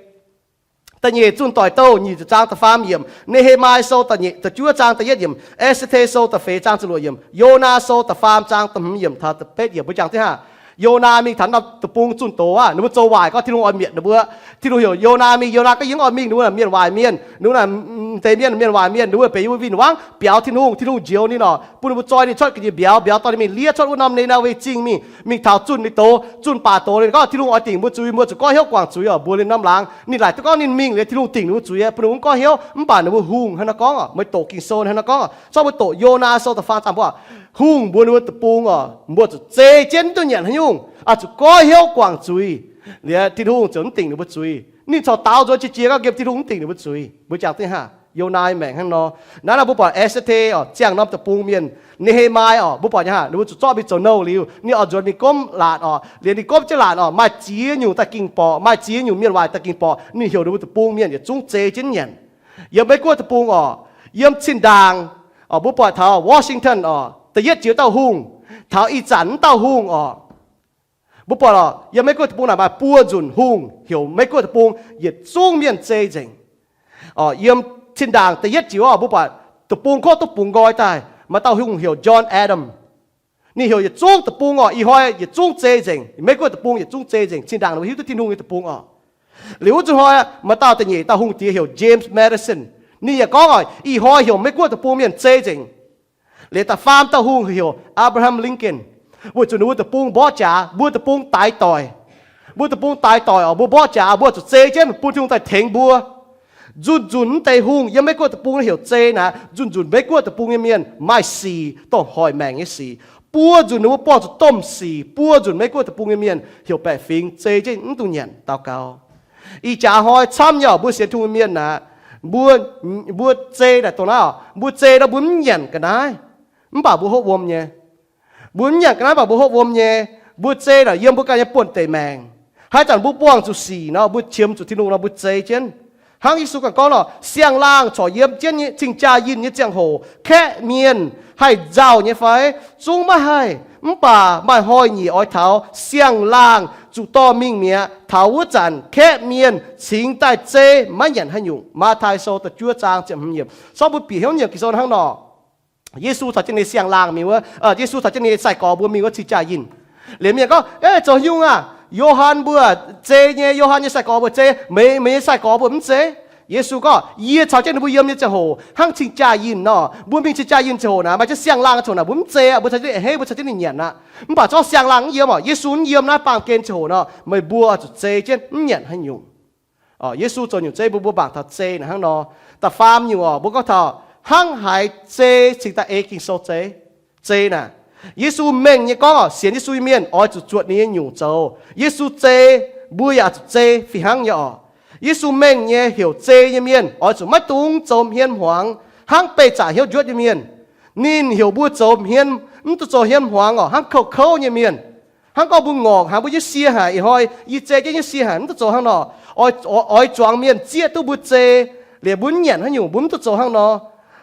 Da'nyeic Zunh Doic Douh nyic ziepc zaang da'faam yiemc, Ne^he^mai Sou da'nyeic, da'juov zaang da'yietv yiemc, Ester Sou da'feix zaang ziepc luoqc yiemc, Yonaa Sou da'faam zaang da'hmz yiemc taux da'betv yiemc. Mbuo jangx div haac, Yonaa mingh taux norm deic-bung zunh doz aqv. Ninh mbuo zoux waaic gorngv Tin-Hungh oix mietc ninh mbuo. Tin-Hungh heuc Yonaa mingh, Yonaa gorngv, Yie mv oix mingh. Ninh mbuo mienh waaic mienh, ninh mbuo naaic mienh waaic mienh, ninh mbuo benx yie mbuo win-wangv biaux Tin-Hungh. Tin-Hungh njoux ninh oc, bun ninh mbuo zoi ninh cuotv ga'nyiec mbiauz, mbiauz dorh ninh mingh liev cuotv wuov norm Ni^naa^we Zingh mingh. Mingh taux zunh ninh doz, zunh baac doz ninh gorngv Tin-Hungh oix dingc mbuo zuiz, mbuo zuqc goiv hnyouv guangc zuiz oc, mbuox ninh norm laangz. Ninh laaic duqv gorngv ninh mingh liuz Tin-Hungh dingc ninh mbuo zuiz, bun ninh mbuo goiv hnyouv. Mv baac ninh mbuo hungh hnangv naaiv gorngv oc, meih doqc Ging-Sou hnangv naaiv gorngv oc. Zorqv mbuo doqc Yonaa Sou da'faam zaang mbuo, hungh mbuox ninh mbuo deic-bung oc, mbuo zuqc zei jienv, mv duqv nyanc haaix nyungc, oix zuqc goiv hnyouv guangc zuiz. Liuz Tin-Hungh ziouc mv dingc ninh mbuo zuiz. Ninh corc daaux nzuonx qiex jiez gorngv nqemh Tin-Hungh mv dingc ninh mbuo zuiz. Mbuo jangx div haac, Yonaa nyei maengc hnangv nor. Naaiv nor mbuo buatc Ester oc, ziangh norm deic-bung mienh, Ne^he^mai oc, mbuo buatc nyei haac, ninh mbuo zuqc zorqv mingh zoux nouh liuz, ninh oix nzuonx mingh gomv laatc oc. Liuz ninh gomv jienv laatc oc, maaih ziex nyungc daaih ging borqc, maaih ziex nyungc mienh waaic daaih ging borqc, ninh heuc ninh mbuo deic-bung mienh yietc zungv zei jienv nyanc. Yiem Meiv-Guoqv deic-bung oc, yiem zinh ndaangc oc, mbuo buatc taux Washington oc, da'yietv jiex dauh hungh, taux ih zanc wuov dauh hungh oc. Mbuo buatc oc, yiem Meiv-Guoqv deic-bung naaic maaih buo nzunc hungh heuc Meiv-Guoqv deic-bung yietc zungv mienh zei nzengc. Yiem zinh ndaangc da'yietv jiex oc, mbuo buatc deic-bung kov duqv bungx nqoi daaih, maaih dauh hungh heuc John Adams. Ninh heuc yietc zungv deic-bung oc, ih hnoi yietc zungv zei nzengc. Meiv-Guoqv deic-bung yietc zungv zei nzengc. Zinh ndaangc ninh mbuo hiuv duqv Tin-Hungh nyei deic-bung oc. Liuz wuov zuqc hnoi maaih dauh da'nyeic dauh hungh diex heuc James Madison. Ninh yaac gorngv oc, ih hnoi heuc Meiv-Guoqv deic-bung mienh zei nzengc. Liuz da'faam dauh hungh heuc Abraham Lincoln. Weic zuqc ninh mbuo deic-bung mborqv jaax, mbuo deic-bung daix doic. Mbuo deic-bung daix doic oc, mbuo mborqv jaax, mbuo zuqc zei jienv bun Tin-Hungh daaih tengx mbuo. Nzunc nzunc mv deix hungh yiem Meiv-Guoqv deic-bung heuc zei naaic, nzunc nzunc Meiv-Guoqv deic-bung nyei mienh maaih sic, dongh hoic maengc nyei sic. Buo nzunc ninh mbuo buangh zuqc domh sic, buo nzunc Meiv-Guoqv deic-bung nyei mienh heuc baeqc fingx zei jienv mv dungx nyanc daux gaux. Ih jaax hnoi camv nyei oc, mbuo sienx Tin-Hungh nyei mienh naaic, mbuo, mbuo zei naaic dongh naaiv oc, mbuo zei nor mbuo mv nyanc ga'naaiv, mv baac mbuo hopv wuom nyei. Mbuo mv nyanc ga'naaiv mv baac mbuo hopv wuom nyei. Mbuo zei naaic yiem mbuo ganh nyei buonv-deic maengc. Haaix zanc mbuo buangh zuqc sic nor, mbuo qiemx zuqc Tin-Hungh nor, mbuo zei jienv. Hnangv Yesu ganh gorngv nor, siang-laangh corc yiem jienv nyei cing-jaa yinh nyei ziangh hoc kaeqv mienh haih nzauh nyei fai? Zungv maiv haih. Mv baac maaih hnoi-nyieqc oix taux siang-laangh zuqc dorh mingh mi'aqv. Taux wuov zanc kaeqv mienh cingx daaih zei maiv nyanc haaix nyungc. Matv^tai Sou da'juov zaang ziepc hmz yiemc. Sortv mbuo bieqc hnyouv nyiemc Ging-Sou hnangv nor. Yesu caux jienv ninh nyei siang-laangh mingh wuov, Yesu caux jienv ninh nyei sai-gorx mbuo mingh wuov cing-jaa yinh. Liuz mienh gorngv, Ei, zoux haaix nyungc aac? Yo^han mbuo zei nyei, Yo^han nyei sai-gorx mbuo zei, meih, meih nyei sai-gorx mbuo mv zei? Yesu gorngv, Yie caux jienv ninh mbuo yiem nyei ziangh hoc hnangv cing-jaa yinh nor. Mbuo mingh cing-jaa yinh ziangh hoc naaic, maaih jienv siang-laangh ziangh hoc naaic, mbuo mv zei aqv, mbuo caux jienv ninh nyanc aqv. Mv baac zorqv siang-laangh mv yiem oc, Yesu mv yiem naaiv baamh gen ziangh hoc nor, meih mbuo zuqc zei jienv mv nyanc haaix nyungc. Yesu zoux nyungc zei bun mbuo mangc taux zei naaic hnangv nor. Da'faam nyungc oc, mbuo gorngv taux hnangv haaix zei cingx daaih ei Ging-Sou zei. Zei naaic, Yesu mengh nyei gorngv oc, sienx Yesu nyei mienh oix zuqc zuotc ninh nyei nyungc zoux. Yesu zei, mbuo yaac zuqc zei fih hnangv nyei oc. Yesu mengh nyei heuc zei nyei mienh oix zuqc maiv dungx zoux hmien hmuangx hnangv beih zaqc hnyouv njuotv nyei mienh. Ninh heuc mbuo zoux hmien, mv duqv zoux hmien hmuangx oc, hnangv kouv kouv nyei mienh. Hnangv gorngv mbuo ngorc haic, mbuo nyei sie haic, ih hnoi yie zei jienv nyei sie haic, mv duqv zoux hnangv nor. Oix, oix zuangx mienh zieqv duqv mbuo zei, liuz mbuo mv nyanc haaix nyungc, mbuo mv duqv zoux hnangv nor.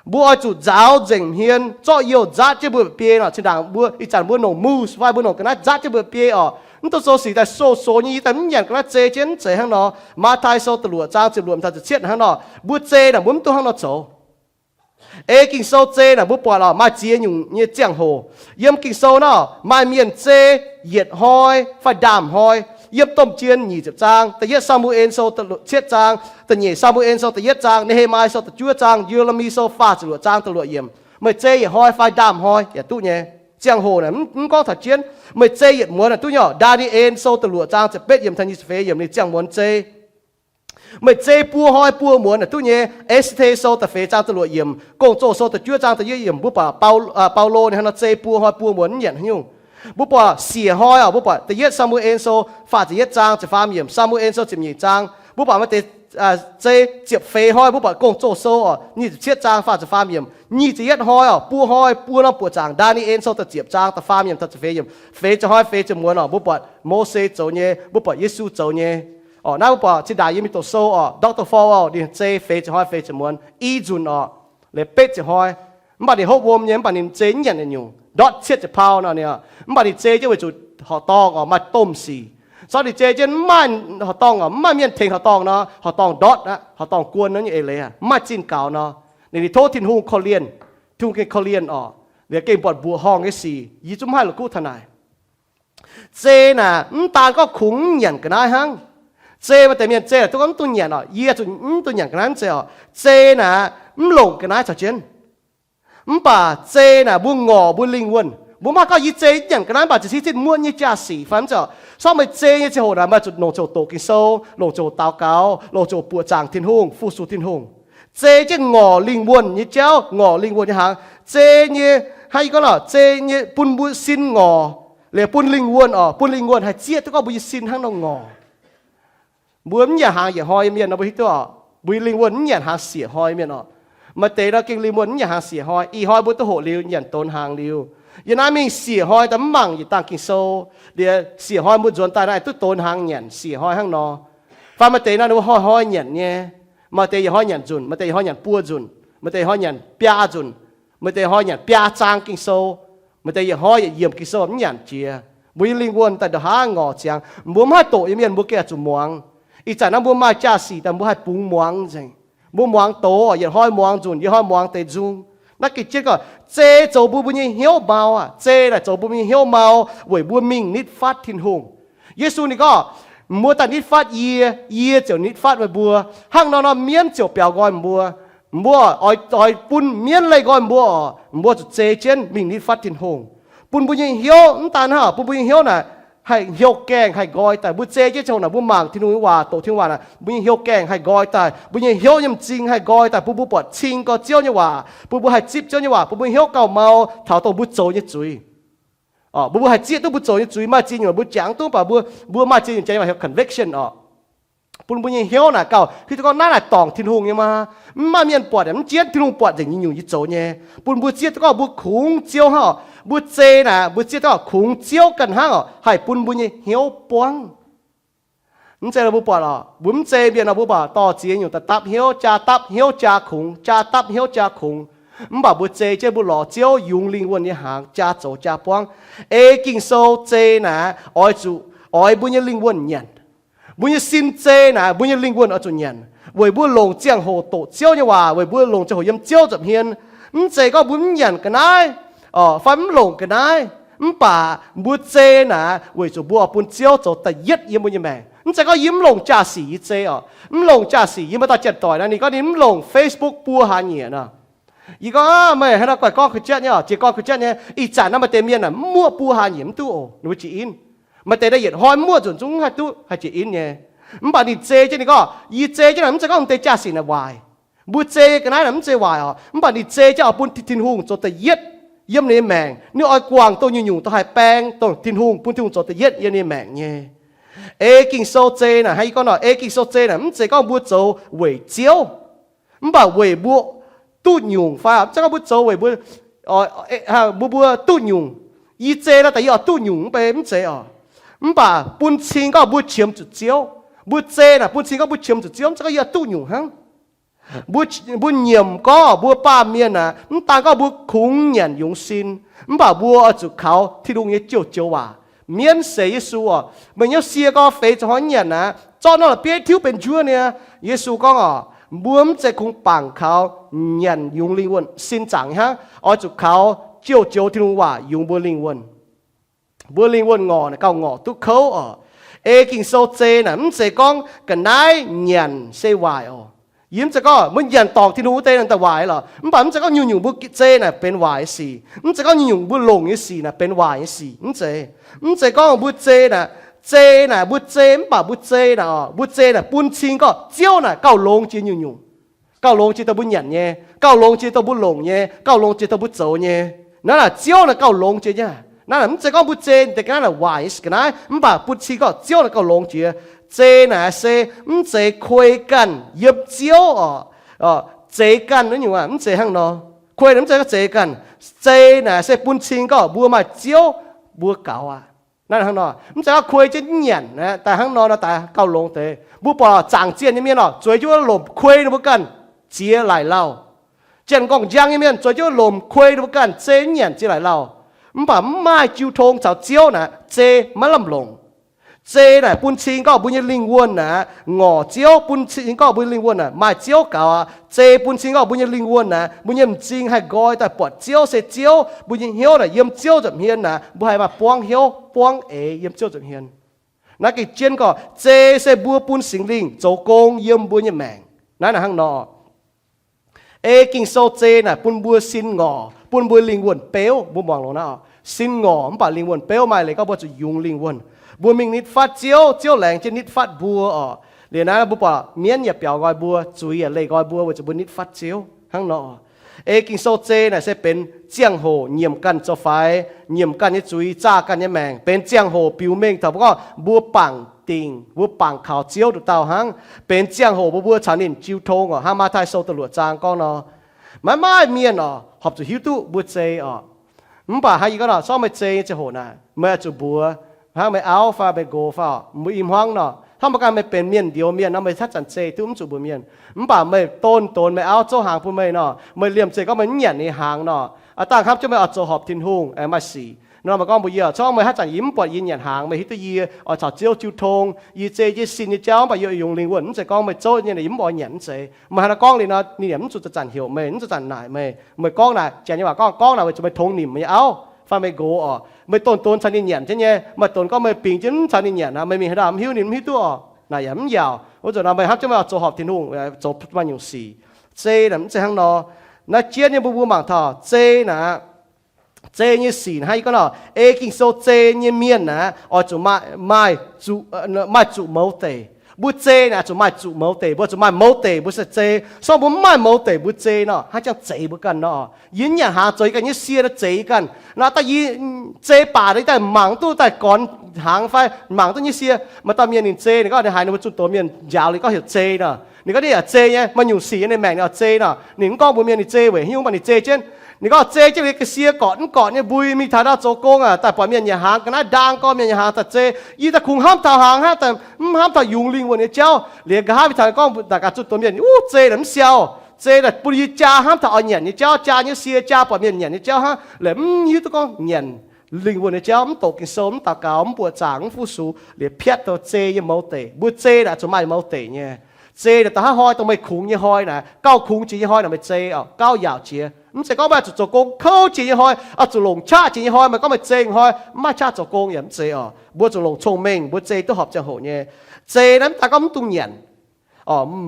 Mbuo oix zuqc nzaaux nzengc hmien, zorqv youh nzaatv jienv mbuo biei nor. Zinh ndaangc mbuo ih zanc mbuo nongc moose fai mbuo nongc ga'naaiv nzaatv jienv mbuo biei oc. Mv duqv zoux sic daaih sou-sou nyei, yie daaih mv nyanc ga'naaiv zei jienv mv zeiz hnangv nor. Matv^tai Sou da'luoqc zaang ziepc luoqc taux ziepc cietv hnangv nor. Mbuo zei naaic mbuo mv duqv hnangv nor zoux. Ei Ging-Sou zei naaic mbuo buatc oc, maaih ziex nyungc nyei ziangh hoc. Yiem Ging-Sou nor maaih mienh zei yietc hnoi fai ndaamv-hnoi. Yiem Domh Jien nyic ziepc zaang, da'yietv Saa^mu^en Sou da'luoqc cietv zaang, da'nyeic Saa^mu^en Sou da'yietv zaang, Ne^he^mai Sou da'juov zaang, Ye^le^mi Sou faah ziepc luoqc zaang da'luoqc yiemc. Meih zei yietc hnoi fai ndaamv-hnoi yaac duqv nyei. Ziangh hoc naaic mv, mv gorngv taux jienv. Meih zei yietc muonz naaic duqv nyei oc. Ndaa^ni^en Sou da'luoqc zaang ziepc betv yiemc taux nyic ziepc feix yiemc ninh ziangh muonz zei. Meih zei buo hnoi buo muonz naaic duqv nyei. Ester Sou da'feix zaang da'luoqc yiemc, Gong-Zoh Sou da'juov zaang da'yietv yiemc, mbuo buatc Bau, Baulo ninh hnangv nor zei buo hnoi buo muonz mv nyanc haaix nyungc. Mbuo buatc siec hnoi oc, mbuo buatc da'yietv Saa^mu^en Sou faah ziepc yietv zaang ziepc faam yiemc, Saa^mu^en Sou ziepc nyeic zaang. Mbuo buatc maaih deix zei ziepc feix hnoi mbuo buatc Gong-Zoh sou oc, nyic ziepc cietv zaang faah ziepc faam yiemc. Nyic ziepc yietv hnoi oc, buo hnoi buo norm buoqc zaangc, Ndaa^ni^en sou da'ziepc zaang da'faam yiemc taux ziepc feix yiemc, feix ziepc hnoi feix ziepc muonz oc, mbuo buatc Mose zoux nyei, mbuo buatc Yesu zoux nyei. Oc, naaiv mbuo buatc zinh ndaangc yiem mingh doqc sou oc, Doctor Ford oc, ninh zei feix ziepc hnoi feix ziepc muonz, i nzunc oc, liuz betv ziepc hnoi. Mv baac ninh hopv wuom nyei, mv baac ninh zei mv nyanc naaiv nyungc ndortv cietv ziepc pau nor, ninh, mv baac ninh zei jienv weic zuqc horqc dorngh oc maaih domh sic. Corc ninh zei jienv mv maaih horqc dorngh oc, mv maaih mienh tengx horqc dorngh nor, horqc dorngh ndortv aqv, horqc dorngh guon nor nyei eix leiz mv maaih zinh gaux nor, ninh, ninh tov Tin-Hungh korv-lienh, Tin-Hungh gengh korv-lienh oc, liuz gengh buatc mbuoqc horngh nyei sic, yie zungv mv haih la'kuqv taux naaic. Zei naaic mv daan gorngv kungx mv nyanc ga'naaiv hnangv. Zei maaih deix mienh zei naaic duqv gorngv mv dungx nyanc oc, yie zuqc mv dungx nyanc ga'naaiv mv zeiz oc. Zei naaic mv longc ga'naaiv caux jienv. Mv baac zei naaic mbuo ngorc mbuo lingh wuonh. Mbuo mv haih gorngv yie zei mv nyanc ga'naaiv mv baac ziouc hiuv duqv muonv nyei jaa-sic fai mv zeiz oc. Corc meih zei nyei ziangh hoc naaic meih zuqc longc ziangh hoc doqc Ging-Sou, longc ziangh hoc daux gaux, longc ziangh hoc buoqc zaangc Tin-Hungh, fu-sux Tin-Hungh. Zei jienv ngorc lingh wuonh nyei jauv, ngorc lingh wuonh nyei hnaangx. Zei nyei, hnangv yie gorngv oc, zei nyei bun mbuo sin ngorc, liuz bun lingh wuonh oc, bun lingh wuonh haih zieqv duqv gorngv mbuo nyei sin hnangv nor ngorc. Mbuo mv nyanc hnaangx yietc hnoi nyei mienh nor mbuo hiuv duqv oc, mbuo nyei lingh wuonh mv nyanc hnaangx siec hnoi mienh oc. Maaih deix nor gengh lingh wuonh mv nyanc hnaangx siec hnoi, ih hnoi mbuo duqv hoqc liuz nyanc donx hnaangx liuz, yiem naaiv mingh siec hnoi daaih mv mangc yietc dangh Ging-Sou, liuz siec hnoi mbuo nzuonx daaih naaiv duqv donx hnaangx nyanc siec hnoi hnangv nor. Fai maaih deix nor ninh mbuo hnoi-hnoi nyanc nyei. Maaih deix yietc hnoi nyanc nzunc, maaih deix yietc hnoi nyanc buo nzunc, maaih deix hnoi nyanc biaa nzunc, maaih deix hnoi nyanc biaa zaang Ging-Sou, maaih deix yietc hnoi yietc yiemc Ging-Sou mv nyanc jiex. Mbuo nyei lingh wuonh daaih ndongc haaix ngorc ziangx, mbuo mv haih doqc nyei mienh mbuo gengh zuqc muangx. Ih zanc naaiv mbuo maaih jaa-sic daaih mbuo haih bungx muangx nzengc. Mbuo muangx doz, yietc hnoi muangx nzunc, yietc hnoi muangx deix nzung. Naaiv gengh jienv gorngv zei zoux mbuo mbuo nyei hnyouv mau aqv. Zei naaic zoux mbuo mbuo nyei hnyouv mau weic mbuo mingh nitv fatv Tin-Hungh. Yesu ninh gorngv, mbuo daaih nitv fatv yie, yie ziouc nitv fatv meih mbuo. Hnangv nor nor mienv ziouc biaux nqoi mbuo. Mbuo oix, oix bun mienv leih nqoi mbuo oc, mbuo zuqc zei jienv mingh nitv fatv Tin-Hungh. Bun mbuo nyei hnyouv mv daan hnangv, bun mbuo nyei hnyouv naaic haih hnyouv gaengh haih nqoi daaih. Mbuo zei jienv ziangh hoc naaic mbuo mangc Tin-Hungh nyei waac, doqc Tin-Hungh waac naaic, mbuo nyei hnyouv gaengh haih nqoi daaih, mbuo nyei hnyouv nyei m'zing haih nqoi daaih, bun mbuo buatc cing gorx Ziouv nyei waac, bun mbuo haih zipv Ziouv nyei waac, bun mbuo hnyouv gauh mau taux dongh mbuo zoux nyei zuiz. Mbuo, mbuo haih zieqv duqv mbuo zoux nyei zuiz. Maaih ziex nyungc mbuo jangx duqv, mv baac mbuo, mbuo maaih ziex nyungc jangx waac heuc conviction oc. Bun mbuo nyei hnyouv naaic gauh hiuv duqv gorngv naaiv naaic dorngc Tin-Hungh nyei maa. Mv maaih mienh buatc, mv jiex Tin-Hungh buatc nzengc nyei nyungc yie zoux nyei. Bun mbuo zieqv duqv gorngv mbuo kungx Ziouv hnangv oc. Mbuo zei naaic mbuo zieqv duqv gorngv kungx Ziouv ganh hnangv oc, haih bun mbuo nyei hnyouv buangv. Mv zeiz nor mbuo buatc oc, mbuo mv zei mienh nor mbuo buatc dorh ziex nyungc daaih dapv hnyouv, jaa dapv hnyouv jaa kungx, jaa dapv hnyouv jaa kungx. Mv baac mbuo zei jienv mbuo lorz Ziouv yungz lingh wuonh nyei hnaangx jaa zoux jaa buangv. Ei Ging-Sou zei naaic oix zuqc oix mbuo nyei lingh wuonh nyanc. Mbuo nyei sin zei naaic mbuo nyei lingh wuonh oix zuqc nyanc, weic mbuo longc ziangh hoc doqc Ziouv nyei waac, weic mbuo longc ziangh hoc yiem Ziouv nza'hmien. Mv zeiz gorngv mbuo mv nyanc ga'naaiv fai mv longc ga'naaiv, mv baac mbuo zei naaic weic zuqc mbuo oix bun Ziouv zoux da'yietv yiem mbuo nyei maengc. Mv zeiz gorngv yie mv longc jaa-sic yie zei oc. Mv longc jaa-sic yie maaih dauh janx-doic naaic ninh gorngv ninh mv longc Facebook buo hlaax nyieqc nor. Yie gorngv, meih hnangv naaiv guaih gorngv kuh jatv nyei oc, jiex gorngv kuh jatv nyei. Ih zanc naaiv maaih deix mienh naaic mv muoqv buo hlaax nyieqc mv duqv oc, ninh mbuo jiex in. Maaih deix naaiv yietc hnoi mv muoqv nzunc zungv haih duqv haih jiex in nyei. Mv baac ninh zei jienv ninh gorngv, yie zei jienv naaic mv zeiz gorngv deix jaa-sic naaic waaic. Mbuo zei ga'naaiv naaic mv zeiz waaic oc, mv baac ninh zei jienv oix bun Tin-Hungh zoux da'yietv yiem ninh nyei maengc. Ninh oix guangc dongh nyungc-nyungc dongh haih baeng dongh Tin-Hungh, bun Tin-Hungh zoux da'yietv yiem ninh nyei maengc nyei. Ei Ging-Sou zei naaic, hnangv yie gorngv nor, ei Ging-Sou zei naaic mv zeiz gorngv mbuo zoux weic Ziouv, mv baac weic mbuo duqv nyungc fai mv zeiz gorngv mbuo zoux weic mbuo, mbuo, mbuo duqv nyungc. Yie zei naaic daaih yie oix duqv nyungc mv bei, mv zeiz oc. Mv baac bun cing gorngv mbuo qiemx zuqc Ziouv. Mbuo zei naaic bun cing gorngv mbuo qiemx zuqc Ziouv, mv zeiz gorngv yie oix duqv nyungc hnangv. Mbuo, mbuo nyiemc gorngv mbuo baamh mienh naaic mv daan gorngv mbuo kungx nyanc yungz sin, mv baac mbuo oix zuqc kaux Tin-Hungh nyei joux-joux waac. Mienv seix Yesu oc, meih nyei sie gorx feix ziepc hnoi nyanc aqv, zorqv norm la'bieiv tiuv benx njuov niaa. Yesu gorngv oc, mbuo mv zeiz kungx bangc kaux nyanc yungz lingh wuonh sin zaangc hnangv, oix zuqc kaux joux-joux Tin-Hungh waac yungz mbuo lingh wuonh. Mbuo lingh wuonh ngorc naaic gauh ngorc duqv kouv oc. Ei Ging-Sou zei naaic mv zeiz gorngv ga'naaiv nyanc se waaic oc. Yie mv zeiz gorngv mbuo nyanc dorngc Tin-Hungh wuov deix naaic daaih waaic lorqc. Mv baac mv zeiz gorngv nyungc-nyungc mbuo zei naaic benx waaic nyei sic. Mv zeiz gorngv nyungc-nyungc mbuo longc nyei sic naaic benx waaic nyei sic. Mv zeiz. Mv zeiz gorngv mbuo zei naaic, zei naaic mbuo zei, mv baac mbuo zei naaic oc, mbuo zei naaic bun cing gorngv Ziouv naaic gauh longx jiex nyungc-nyungc. Gauh longx jiex dongh mbuo nyanc nyei, gauh longx jiex dongh mbuo longc nyei, gauh longx jiex dongh mbuo zoux nyei. Naaiv naaic Ziouv naaic gauh longx jiex nyei. Naaiv mv zeiz gorngv mbuo zei deix ga'naaiv naaic waaic ga'naaiv, mv baac bun cing gorngv Ziouv naaic gauh longx jiex. Zei naaic se mv zeiz kuei ganh yiem Ziouv oc, zeix ganh nyungc, mv zeiz hnangv nor. Kuei naaic mv zeiz gorngv zeix ganh. Zei naaic se bun cing gorngv mbuo maaih Ziouv mbuo gaux aqv. Naaiv hnangv nor, mv zeiz gorngv kuei jienv nyanc daaih hnangv nor nor daaih gauh longx deix. Mbuo buatc zaangc zienh nyei mienh oc, zueiz jienv wuov lomc kuei ninh mbuo ganh ziex laaic lauh. Janx-gorngv-njang nyei mienh zueiz jienv wuov lomc kuei ninh mbuo ganh zei nyanc ziex laaic lauh. Mv baac mv maaih jiu tong caux Ziouv naaic, zei maiv lamh longc. Zei naaic bun cing gorngv mbuo nyei lingh wuonh naaic ngorc Ziouv, bun cing gorngv mbuo nyei lingh wuonh naaic maaih Ziouv gaux aqv. Zei bun cing gorngv mbuo nyei lingh wuonh naaic, mbuo nyei m'zing haih nqoi daaih buatc Ziouv se Ziouv, mbuo nyei hnyouv naaic yiem Ziouv nza'hmien naaic, mbuo haih maaih buangv hnyouv buangv eix yiem Ziouv nza'hmien. Naaiv gengh jienv gorngv zei se mbuo bun Singx Lingh zoux gong yiem mbuo nyei maengc. Naaiv naaic hnangv nor. Ei Ging-Sou zei naaic bun mbuo sin ngorc, bun mbuo lingh wuonh beuv. Mbuo muangx longx naaiv oc, sin ngorc mv baac lingh wuonh beuv, maaih leiz gorngv mbuo zuqc yungz lingh wuonh. Mbuo mingh nitv fatv Ziouv, Ziouv laengz jienv nitv fatv mbuo oc. Liuz naaiv mbuo buatc mienv yaac biaux nqoi mbuo, zuiz yaac leih nqoi mbuo weic zuqc mbuo nitv fatv Ziouv hnangv nor. Ei Ging-Sou zei naaic se benx ziangh hoc nyiemc ganh zoux faix, nyiemc ganh nyei zuiz, zaah ganh nyei maengc, benx ziangh hoc biux mengh taux mbuo gorngv mbuo bangc dingc, mbuo bangc kaux Ziouv nduqc dauh hnangv. Benx ziangh hoc mbuo mbuo caux ninh jiu tong oc. Hnangv Matv^taai Sou da'luoqc zaang gorngv nor, maiv maaih mienh oc horpc zuqc hiuv duqv mbuo zei oc. Mv baac hnangv yie gorngv nor, se gorngv meih zei nyei ziangh hoc naaic, meih oix zuqc mbuox hnangv meih auv fai meih nqox fai oc, mbuo i hmuangv nor, hnangv meih ganh meih benx mienh njoux mienh nor, meih haaix zanc zei duqv mv zuqc mbuox mienh. Mv baac meih donx-donx meih auv zouv hnaangx bun meih nor, meih liemh zeih gorngv meih mv nyanc ninh hnaangx nor, aa dangh hnamv jienv meih oix zoux horpc Tin-Hungh, meih maaih sic. Nor meih gorngv mbuox yie, se gorngv meih haaix zanc yie mv buatc yie nyanc hnaangx, meih hiuv duqv yie oix caux Ziouv jiu tong, yie zei jienv sin nyei jauv, mv baac yie oix yungz lingh wuonh, mv zeiz gorngv meih zouv nyei naaic yie mv oix nyanc, mv zeiz. Meih hnangv naaiv gorngv liuz nor, ninh yaac mv zuqc zanc-zanc heuc meih, mv zuqc zanc naaic meih. Meih gorngv naaic, janx nyei waac gorngv, gorngv naaic weic zuqc meih tongx nimc meih nyei auv fai meih nqox oc. Meih donx-donx caux ninh nyanc jienv nyei, maaih donx gorngv meih bingx jienv mv caux ninh nyanc aqv, meih mingh haaix dauh mv hiuv, ninh mv hiuv duqv oc. Naaic yaac mv yaauc. Wuov zanc nor meih hnamv jienv meih oix zoux horpc Tin-Hungh, zoux maaih nyungc sic. Zei naaic mv zeiz hnangv nor. Naaiv jienv nyei mbuo mbuo mangc taux zei naaic, zei nyei sic hnangv yie gorngv nor, ei Ging-Sou zei nyei mienh naaic oix zuqc maaih, maaih zuqc mouz deic. Mbuo zei naaic zuqc maaih zuqc mouz deic, mbuo zuqc maaih mouz deic mbuo se zei. Se gorngv mbuo mv maaih mouz deic mbuo zei nor, hnangv jangx zeiz mbuo ganh nor. Yie mv nyanc hnaangx zoux yie ganh nyei sie nor zeiz yie ganh. Naaiv daaih yie zei baac daaih mangc duqv daaih gornx hnaangx fai mangc duqv nyei sie. Maaih dauh mienh ninh zei, ninh gorngv ninh haiz ninh mbuo zunh doz mienh njaaux ninh gorngv heuc zei nor. Ninh gorngv ninh yaac zei nyei, maaih nyungc sic nyei ninh maengc ninh oix zei nor. Ninh mv gorngv mbuox mienh ninh zei weic haaix nyungc, mv baac ninh zei jienv. Ninh gorngv zei jienv liuz ga'sie gorqv mv gorqv nyei mbui mingh taux ndau zoux gong aac, daaih buatc mienh nyanc hnaangx ga'naaiv ndaang gorngv mienh nyanc hnaangx daaih zei. Yie daaih kungx hnamv taux hnaangx hnangv, mv hnamv taux yungz lingh wuonh nyei jauv. Liuz nqa'haav mingh taux gorngv naaic gaax zunh doz mienh, Uv, zei naaic mv siau. Zei naaic bun yie jaa hnamv taux oix nyanc nyei jauv, jaa nyei sie, jaa buatc mienh nyanc nyei jauv hnangv. Laaix mv hiuv duqv gorngv nyanc lingh wuonh nyei jauv, mv doqc Ging-Sou, mv daux gaux, mv buoqc zaangc, mv fu-sux, liuz piatv taux zei nyei mouz deic. Mbuo zei naaic zuqc maaih mouz deic nyei. Zei naaic da'haav hnoi dongh meih kungx nyei hnoi naaic, gauh kungx jiex nyei hnoi naaic meih zei oc, gauh yaauc jiex. Mv zeiz gorngv meih oix zuqc zoux gong kouv jiex nyei hnoi, oix zuqc longc qaqv jiex nyei hnoi meih gorngv meih zei hnoi, mv maaih qaqv zoux gong yaac mv zeiz oc. Mbuo zuqc longc cong-mengh, mbuo zei duqv horpc ziangh hoc nyei. Zei naaiv mv daaih gorngv mv dungx nyanc.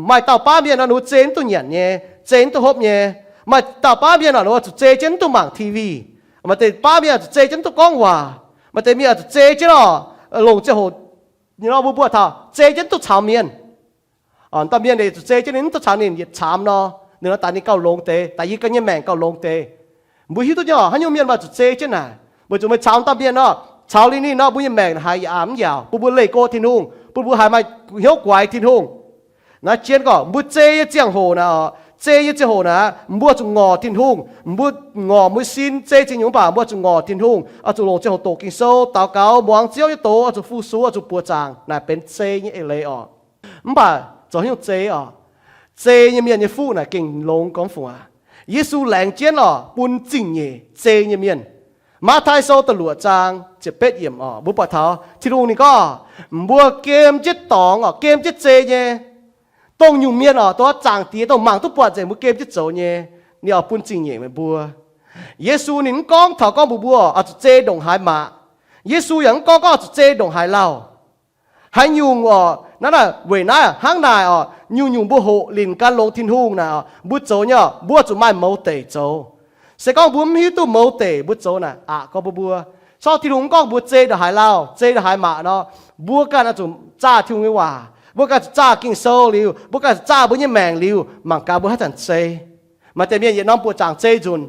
Maaih dauh baav mienh nor, ninh mbuo zei mv duqv nyanc nyei, zei mv duqv hopv nyei. Maaih dauh baav mienh nor, ninh mbuo zuqc zei jienv mv duqv mangc T V. Maaih deix baav mienh zuqc zei jienv mv duqv gorngv waac. Maaih deix mienh zuqc zei jienv oc, longc ziangh hoc nor mbuo mbuo taux zei jienv mv duqv caux mienh. Dauh mienh ninh zuqc zei jienv ninh mv duqv caux ninh yietc caamx nor, ninh nor daaih ninh gauh longx deix, daaih yie ganh nyei maengc gauh longx deix. Mbuo hiuv duqv nyei oc, haaix nyungc mienh maaih zuqc zei jienv naaic. Weic zuqc meih caux dauh mienh nor, caux liuz ninh nor, mbuo nyei maengc haiz yaac aav mv yaauc, bun mbuo leih go Tin-Hungh, bun mbuo haiz maaih hnyouv guaix Tin-Hungh. Naaiv jienv gorngv mbuo zei nyei ziangh hoc naaic, zei nyei ziangh hoc naaic, mbuo zuqc ngorc Tin-Hungh. Mbuo ngorc mbuo sin, zei ziex nyungc mv baac mbuo zuqc ngorc Tin-Hungh, oix zuqc longc ziangh hoc doqc Ging-Sou, daux gaux, muangx Ziouv nyei doz, oix zuqc fu-sux, oix zuqc buoqc zaangc. Naaic benx zei nyei eix leiz oc. Mv baac zoux haaix nyungc zei oc? Zei nyei mienh nyei fuqv naaic gengh longx gormx fungc aac. Yesu laengz jienv oc, bun zingh nyeic zei nyei mienh. Matv^taai Sou da'luoqc zaang ziepc betv yiemc oc, mbuo buatc taux Tin-Hungh ninh gorngv, mbuo gem jienv dorngx oc, gem jienv zei nyei. Dongh nyungc mienh oc, dongh zaangc Diex dongh mangc duqv buatc nzengc mbuo gem jienv zoux nyei, ninh oix bun zingh nyeic meih mbuo. Yesu ninh mv gorngv taux gorngv mbuo mbuo oix zuqc zei ndongc haaix maac. Yesu yaac mv gorngv gorngv oix zuqc zei ndongc haaix lauh. Haaix nyungc oc, naaiv naaic weic naaiv hnangv naaic oc, nyungc-nyungc mbuo hoqc linc gan longx Tin-Hungh naaic oc, mbuo zoux nyei oc, mbuo zuqc maaih mouz deic zoux. Se gorngv mbuo mv hiuv duqv mouz deic, mbuo zoux naaic aqc gorngv mbuo mbuo. Se gorngv Tin-Hungh mv gorngv mbuo zei ndongc haaix lauh, zei ndongc haaix maac nor, mbuo ganh oix zuqc zaah Tin-Hungh nyei waac, mbuo ganh zuqc zaah Ging-Sou liuz, mbuo ganh zuqc zaah mbuo nyei maengc liuz, mangc gaax mbuo haaix zanc zei. Maaih deix mienh yietc norm buoqc zaangc zei nzunc.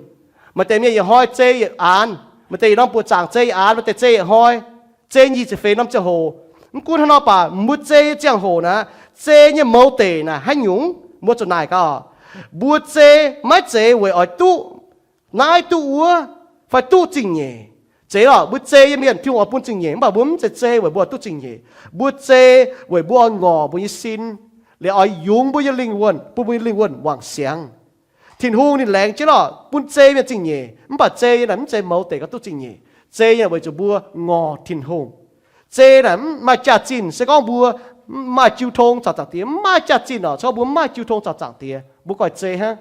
Maaih deix mienh yietc hnoi zei yietc aanx. Maaih deix yietc norm buoqc zaangc zei yietc aanx, maaih deix zei yietc hnoi, zei nyic ziepc feix norm ziangh hoc. Mv gunv hnangv nor baac mbuo zei nyei ziangh hoc naaic, zei nyei mouz deic naaic haaix nyungc, mbuo zuqc naaic gaax oc. Mbuo zei maiv zeiz weic oix duqv naaiv duqv wuov fai duqv zingh nyeic. Zeiz lorqc, mbuo zei nyei mienh Tin-Hungh oix bun zingh nyeic, mv baac mbuo mv zeiz zei weic mbuo duqv zingh nyeic. Mbuo zei weic mbuo oix ngorc mbuo nyei sin, liuz oix yungz mbuo nyei lingh wuonh, bun mbuo nyei lingh wuonh wangc siangx. Tin-Hungh ninh laengz jienv lorqc bun zei mienh zingh nyeic, mv baac zei nyei naaic mv zeiz mouz deic gauh duqv zingh nyeic. Zei nyei naaic weic zuqc mbuo ngorc Tin-Hungh. Zei naaic mv maaih jaax-zinh, se gorngv mbuo maaih jiu tong caux Zaangc Diex, mv maaih jaax-zinh oc, se gorngv mbuo mv maaih jiu tong caux Zaangc Diex, mbuo goiv zei hnangv.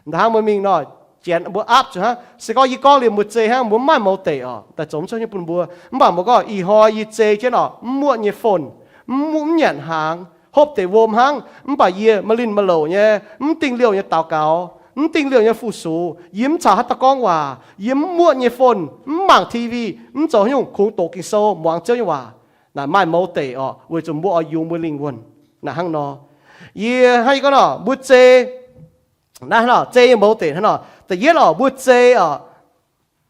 Hnangv mbuo mingh nor, janx mbuo aapv zuqc hnangv. Se gorngv yie gorngv liemh mbuo zei hnangv, mbuo mv maaih mouz deic oc, daaih zoux mv cuotv nyei bun mbuo. Mv baac mbuo gorngv ih hnoi yie zei jienv oc, mv muoqv nyei phone, mv nyanc hnaangx, hopv deix wuom hnangv, mv baac yie maaih linh maaih louc nyei, mv dingh liouh nyei daux gaux, mv dingh liouh nyei fu-sux, yie mv caux haaix dauh gorngv waac, yie mv muoqv nyei phone, mv mangc TV, mv zoux haaix nyungc, kungx doqc Ging-Sou, muangx Ziouv nyei waac. Naaic maaih mouz deic oc, weic zuqc mbuo oix yungz mbuo lingh wuonh. Naaic hnangv nor, yie hnangv yie gorngv nor, mbuo zei naaiv hnangv nor, zei nyei mouz deic hnangv nor. Da'yietv oc, mbuo zei oc,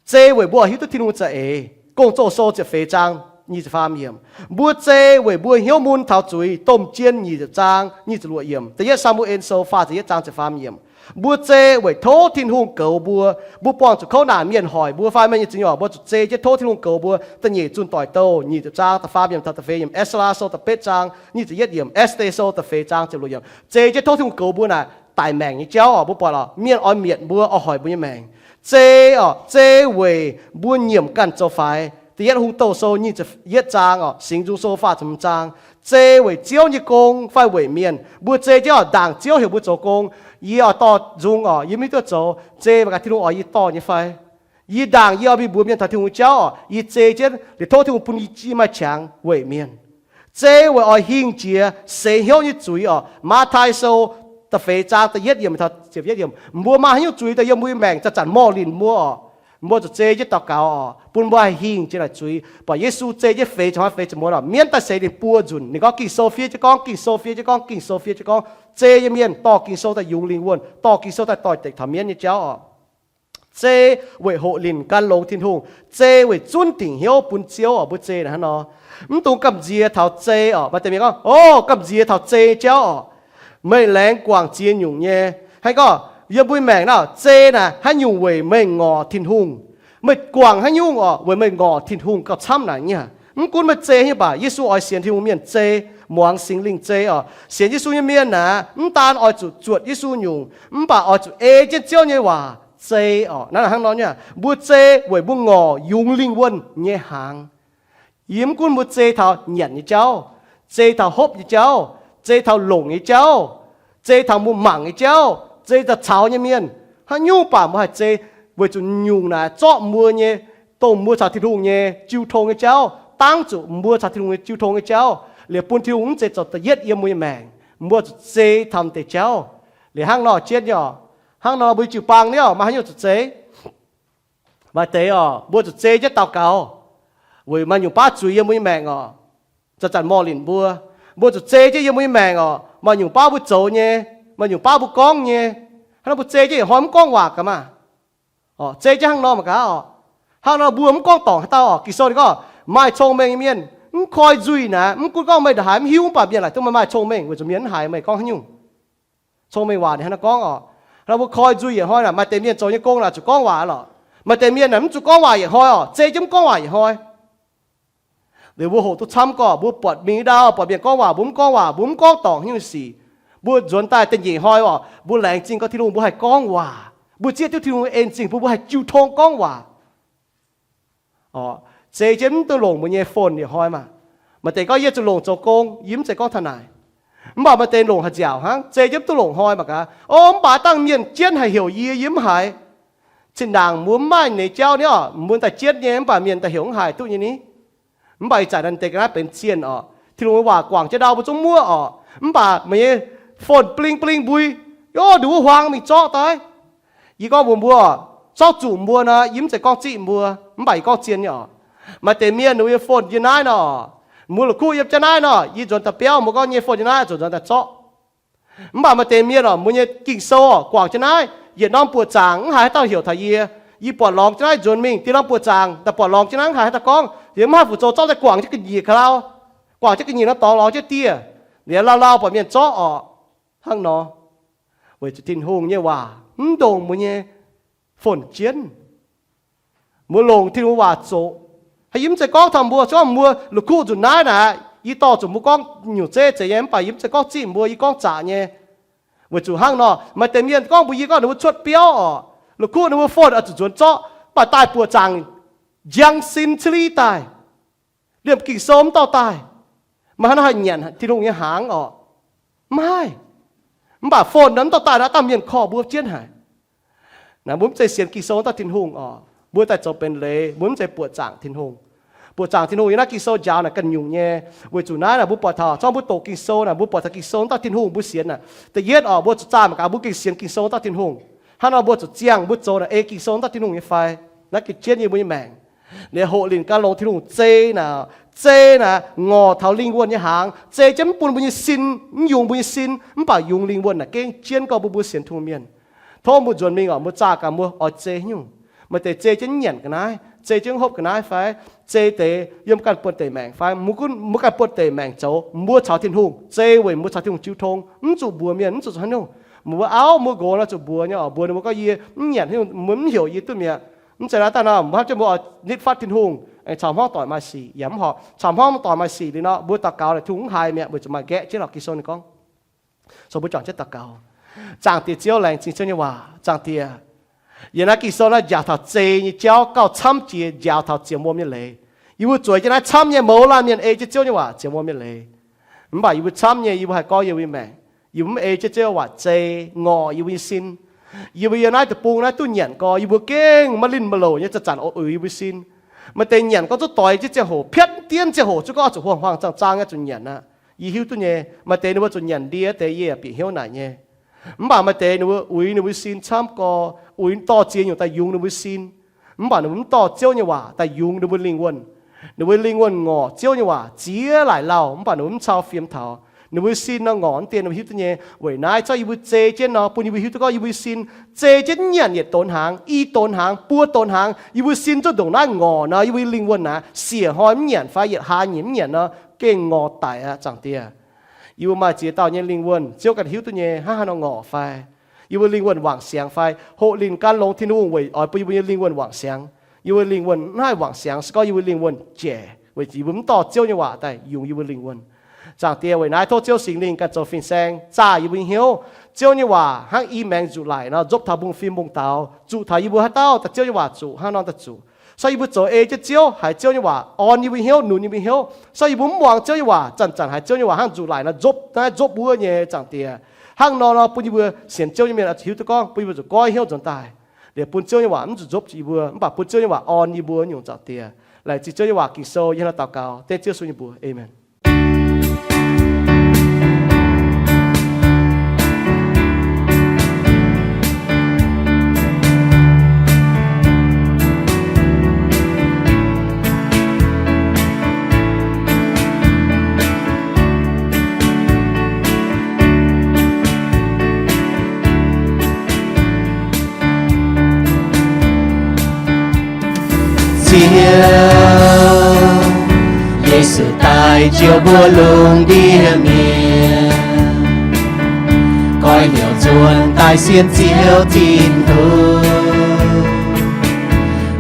zei weic mbuo hiuv duqv Tin-Hungh za'eix. Gong-Zoh Sou ziepc feix zaang nyic ziepc faam yiemc, mbuo zei weic mbuo hnyouv mun taux zuiz. Domh Jien nyic ziepc zaang nyic ziepc luoqc yiemc, Da'yietv Saa^mu^en Sou faah ziepc yietv zaang ziepc faam yiemc. Mbuo zei weic tov Tin-Hungh goux mbuo. Mbuo buangh zuqc kouv naanc mienh hoic mbuo fai mienh nyei zuiz nyei oc, mbuo zuqc zei jienv tov Tin-Hungh goux mbuo. Da'nyeic Zunh Doic Douh nyic ziepc zaang da'faam yiemc taux da'feix yiemc, Esther Sou da'betv zaang nyic ziepc yietv yiemc, Esther Sou da'feix zaang ziepc luoqc yiemc. Zei jienv tov Tin-Hungh goux mbuo naaic daic maengc nyei jauv oc. Mbuo buatc oc, mienh oix mietc mbuo, oix hoic mbuo nyei maengc. Zei oc, zei weic mbuo nyiemc ganh zoux faix. Da'yietv Hungh Douh Sou nyic ziepc yietv zaang oc, Singx Nzung Sou faah ziepc hmz zaang. Zei weic Ziouv nyei gong fai weic mienh? Mbuo zei jienv oc, ndaangc Ziouv heuc mbuo zoux gong, yie oix dorh nzung oc, yie mv hiuv duqv zoux. Zei mangc gaax Tin-Hungh oix yie dorh nyei fai? Yie ndaangc yie oix mingh mbuox mienh taux Tin-Hungh nyei jauv oc, yie zei jienv liuz tov Tin-Hungh bun yie maiv qangx weic mienh. Zei weic oix hingh jiex seix hnyouv nyei zuiz oc. Matv^tai Sou da'feix zaang da'yietv yiemc taux ziepc yietv yiemc, mbuo maaih haaix nyungc zuiz daaih yiem mbuo nyei maengc zanc-zanc morh linh mbuo oc, mbuo zuqc zei jienv daux gaux oc, bun mbuo haih hingh jiex naaic zuiz. Buatc Yesu zei jienv feix ziepc hnoi feix ziepc muonz oc, mienv daaih seix ninh buo nzunc. Ninh gorngv Ging-Sou fiev jienv gorngv, Ging-Sou fiev jienv gorngv, Ging-Sou fiev jienv gorngv. Zei nyei mienh dorh Ging-Sou daaih yungz lingh wuonh, dorh Ging-Sou daaih doix-dekc taux mienv nyei jauv oc. Zei weic hoqc linh gan longx Tin-Hungh, zei weic zunv dingc hnyouv bun Ziouv oc. Mbuo zei naaic hnangv nor. Mv dungx gamh nziex taux zei oc. Maaih deix mienh gorngv, o, gamh nziex taux zei jauv oc. Meih laengz guangc ziex nyungc nyei. Hnangv gorngv yiem mbuo maengc naaic, zei naaic haaix nyungc weic meih ngorc Tin-Hungh? Meih guangc haaix nyungc oc weic meih ngorc Tin-Hungh gauh camv naaic nyei? Mv gunv meih zei haaix nyungc baac Yesu oix sienx Tin-Hungh mienh zei, muangx Singx Lingh zei oc. Sienx Yesu nyei mienh naaic mv daan oix zuqc zuotc Yesu nyungc, mv baac oix zuqc ei jienv Ziouv nyei waac zei oc. Naaiv hnangv nor nyei, mbuo zei weic mbuo ngorc yungz lingh wuonh nyei hnaangx. Yie mv gunv mbuo zei taux nyanc nyei jauv, zei taux hopv nyei jauv, zei taux longc nyei jauv, zei taux mbuo mangc nyei jauv, zei taux caux nyei mienh, haaix nyungc baac mbuo haih zei, weic zuqc nyungc naaic zorqv mbuo nyei, dongh mbuo caux Tin-Hungh nyei jiu tong nyei jauv, dangv zuqc mbuo caux Tin-Hungh nyei jiu tong nyei jauv, liuz bun Tin-Hungh mv zeiz zoux da'yietv yiem mbuo nyei maengc. Mbuo zuqc zei taux deix jauv. Liuz hnangv nor jienv nyei oc, hnangv nor mbuo jiu-baang nyei oc, maaih haaix nyungc zuqc zei? Maaih deix oc, mbuo zuqc zei jienv daux gaux, weic maaih nyungc baav zuiz yiem mbuo nyei maengc oc, zanc-zanc morh linc mbuo. Mbuo zuqc zei jienv yiem mbuo nyei maengc oc, maaih nyungc baav mbuo zoux nyei, maaih nyungc baav mbuo gorngv nyei. Hnangv nor mbuo zei jienv yietc hnoi mv gorngv waac gaax maah. Zei jienv hnangv nor mangc gaax oc. Hnangv nor mbuo mv gorngv dorngc haaix dauh oc. Ging-Sou ninh gorngv, maaih cong-mengh nyei mienh mv koi nzuih naaic, mv gunv gorngv meih ndongc haaix mv hiuv, mv baac mienh laaic duqv meih maaih cong-mengh weic zuqc mienh mv haiz meih gorngv haaix nyungc. Cong-mengh waac ninh hnangv nor gorngv oc. Hnangv mbuo koi nzuih yietc hnoi naaic, maaih deix mienh zoux nyei gong naaic zuqc gorngv waac lorqc. Maaih deix mienh naaic mv zuqc gorngv waac yietc hnoi oc, zei jienv mv gorngv waac yietc hnoi. Liuz mbuo hoqc duqv camv gorqv, mbuo buatc mingh ndau buatc mienh gorngv waac mbuo mv gorngv waac, mbuo mv gorngv dorngc haaix nyungc sic. Mbuo nzuonx daaih da'nyeic hnoi oc, mbuo laengz zingh gorngv Tin-Hungh mbuo haih gorngv waac. Mbuo zieqv duqv Tin-Hungh en zingh bun mbuo haih jiu tong gorngv waac. Zei jienv mv duqv longc mbuo nyei phone yietc hnoi maah. Maaih deix gorngv, yie zuqc longc zoux gong, yie mv zeiz gorngv taux naaic. Mv baac maaih deix longc haaix nziaauc hnangv, zei jienv mv duqv longc hnoi mangc gaax. O, mv baac dangh mienh jienv haic heuc yie, yie mv haiz. Zinh ndaangc mbuo mv maaih ninh nyei jauv nyei oc, mbuo daaih jienv nyei, mv baac mienh daaih heuc mv haiz duqv nyei ni. Mv baac ih zanc naaiv deix ga'naaiv benx zienh oc. Tin-Hungh nyei waac guangc jienv ndau mbuo zungv muoqv oc. Mv baac meih nyei phone bling bling mbui, o, nduov huaang mingh zorqv daaih. Yie gorngv mbuox mbuo, zorqv zuqc mbuo nor, yie mv zeiz gorngv ziqv mbuo, mv baac yie gorngv zien nyei oc. Maaih deix mienh ninh mbuo nyei phone yiem naaiv nor, mbuo la'kuqv yiem jaav naaiv nor, yie nzuonx daaih biauv mbuo gorngv nyei phone yiem naaiv, zuqc nzuonx daaih zorqv. Mv baac maaih deix mienh oc, mbuo nyei Ging-Sou oc, guangc jienv naaiv, yietc norm buoqc zaangc mv haiz haaix dauh heuc taux yie. Yie buatc lorngx jienv naaiv nzuonx mingh, diex norm buoqc zaangc daaih buatc lorngx jienv naaiv, haiz haaix dauh gorngv, yie mv haih fu-zoux, zorqv daaih guangc jienv ga'nyiec ka'lauh, guangc jienv ga'nyiec nor dorngx lorz jienv dieh. Liuz lauh lauh buatc mienh zorqv orqc. Hnangv nor, weic zuqc Tin-Hungh nyei waac mv ndongc mbuo nyei fon jienv. Mbuo longc Tin-Hungh waac zoqc. Haaix, yie mv zeiz gorngv taux mbuo, se gorngv mbuo la'kuqv nzunc naaiv naaic, yie dorh zuqc mbuo gorngv nyungc zeiv zeiz nyei, mv baac yie mv zeiz gorngv zingh mbuo, yie gorngv zaqc nyei. Weic zuqc hnangv nor, maaih deix mienh gorngv mbuox yie gorngv ninh mbuo cuotv biauv orqc, la'kuqv ninh mbuo fon oix zuqc nzuonx zorqv, mv baac daaih buoqc zaangc njang sin cili daaih, liemh Ging-Sou mv dorh daaih. Maaih haaix nor haih nyanc Tin-Hungh nyei hnaangx orqc? Mv haih. Mv baac fon nor mv dorh daaih nor, dangh mienh korv mbuo jienv haic. Naaiv mbuo mv zeiz sienx Ging-Sou dauh Tin-Hungh orqc. Mbuo daaih zoux benx leiz, mbuo mv zeiz buoqc zaangc Tin-Hungh. Buoqc zaangc Tin-Hungh yiem naaiv Ging-Sou njaaux naaic ganh nyungc nyei. Weic zuqc naaiv naaic mbuo buatc taux, zorngv mbuo doqc Ging-Sou naaic, mbuo buatc taux Ging-Sou dauh Tin-Hungh mbuo sienx naaic. Da'yietv orqc, mbuo zuqc zaah mangc gaax mbuo gengh sienx Ging-Sou dauh Tin-Hungh. Hnangv nor mbuo zuqc ziangh mbuo zoux naaic ei Ging-Sou dauh Tin-Hungh nyei fai? Naaiv gengh jienv yie mbuo nyei maengc. Liuz hoqc linc gan longx Tin-Hungh zei naaic, zei naaic ngorc taux lingh wuonh nyei hnaangx, zei jienv mv bun mbuo nyei sin, mv yungz mbuo nyei sin, mv baac yungz lingh wuonh naaic gengh jienv gorngv mbuo, mbuo sienx Tin-Hungh mienh. Tov mbuo nzuonx mingh orqc, mbuo zaah gaax mbuo oix zei nyungc. Maaih deix zei jienv nyanc ga'naaiv, zei jienv hopv ga'naaiv fai, zei deix yiem ganh buonv deic maengc fai, mbuo ganh buonv deic maengc zoux, mbuo caux Tin-Hungh zei weic mbuo caux Tin-Hungh jiu tong, mv zuqc mbuox mienh, mv zuqc haaix nyungc. Mbuo auv mbuo nqox nor zuqc mbuox nyei orqc, mbuox ninh mbuo gorngv yie mv nyanc, mbuo mv heuc yie duqv mi'aqv. Mv zeiz naaiv daaih nor, mbuo hnamv jienv mbuo oix nitv fatv Tin-Hungh, caux hmuangv doic maaih sic yaac mv horpc, caux hmuangv doic maaih sic liuz nor, mbuo daux gaux naaic Tin-Hungh mv haiz mi'aqv, weic zuqc maaih nqaeqv jienv lorqc. Ging-Sou ninh gorngv. So mbuo juangc jienv daux gaux. Zaangc Diex Ziouv, laengz zingh Ziouv nyei waac. Zaangc Diex, yiem naaiv Ging-Sou naaiv njaaux taux zei nyei jauv gauh camv jiex njaaux taux zienx wuom nyei leiz. Yie mbuo zueiz jienv naaiv camv nyei mouz laanh mienh ei jienv Ziouv nyei waac zienx wuom nyei leiz. Mv baac yie mbuo camv nyei, yie mbuo haih gorngv yie mbuo nyei maengc, yie mbuo mv ei jienv Ziouv waac zei, ngorc yie mbuo nyei sin. Yie mbuo yiem naaiv deic-bung naaiv duqv nyanc gorx, yie mbuo gengh maiv linh maiv louc nyei zanc-zanc oix uix yie mbuo sin. Maaih deix nyanc gorngv zuqc doix jienv ziangh hoc, piatv dienv ziangh hoc zuqc gorngv zuqc huaang-huaang zaang-zaang nyei zuqc nyanc aqv. Yie hiuv duqv nyei, maaih deix ninh mbuo zuqc nyanc ndie deix, yie yaac bieqc hnyouv naaic nyei. Mv baac maaih deix ninh mbuo uix ninh mbuo sin camv gorx, uix dorh ziex nyungc daaih yungz ninh mbuo sin. Mv baac ninh mbuo mv dorh Ziouv nyei waac daaih yungz ninh mbuo lingh wuonh. Ninh mbuo lingh wuonh ngorc Ziouv nyei waac ziex laaic lauh, mv baac ninh mbuo mv cau fiem taux. Ninh mbuo sin nor ngorc mv dien, ninh mbuo hiuv duqv nyei. Weic naaiv zorqv yie mbuo zei jienv nor, bun yie mbuo hiuv duqv gorngv yie mbuo sin zei jienv nyanc yietc donx hnaangx, i donx hnaangx, buo donx hnaangx, yie mbuo sin zuqc ndongc naaiv ngorc nor, yie mbuo lingh wuonh naaic siec hnoi mv nyanc fai yietc hlaax nyeic mv nyanc nor, gengh ngorc daic aqv, Zaangc Diex. Yie mbuo maaih ziex dauh nyei lingh wuonh, Ziouv ganh hiuv duqv nyei, hnangv haaix nor ngorc fai? Yie mbuo lingh wuonh wangc siangx fai? Hoqc linh gan longx Tin-Hungh weic oix bun yie mbuo nyei lingh wuonh wangc siangx. Yie mbuo lingh wuonh mv haih wangc siangx, se gorngv yie mbuo lingh wuonh jaic, weic zuqc yie mbuo mv dorh Ziouv nyei waac daaih yungz yie mbuo lingh wuonh. Zaangc Diex, weic naaiv tov Ziouv Singx Lingh ganh zoux fin-saeng zaah yie mbuo nyei hnyouv. Ziouv nyei waac hnangv i maengx nzuqc laic nor, nzopv taux mbungv-fim mbungv-daux, zuqc taux yie mbuo haaix dauh daaih Ziouv nyei waac zuqc hnangv nor daaih zuqc. Se yie mbuo zoux ei jienv Ziouv, haiz Ziouv nyei waac orn yie mbuo hnyouv, nunc yie mbuo hnyouv. Se yie mbuo mv muangx Ziouv nyei waac, zanc-zanc haiz Ziouv nyei waac hnangv nzuqc laic nor nzopv naaiv nzopv wuov nyei, Zaangc Diex. Hnangv nor nor bun yie mbuo sienx Ziouv nyei mienh oix zuqc hiuv duqv gorngv bun yie mbuo zuqc goiv hnyouv nzuonx daaih, liuz bun Ziouv nyei waac mv zuqc nzopv zuqc yie mbuo, mv baac bun Ziouv nyei waac orn yie mbuo nyungc, Zaangc Diex. Laengz zingh Ziouv nyei waac Ging-Sou, yie hnangv nor daux gaux dengv Ziouv Yesu nyei mbuox. Aamen. Ziouv Yesu daaih njoux mbuo lungh ndiev mienh, goiv hnyouv nzuonx daaih sienx Ziouv Tin-Hungh.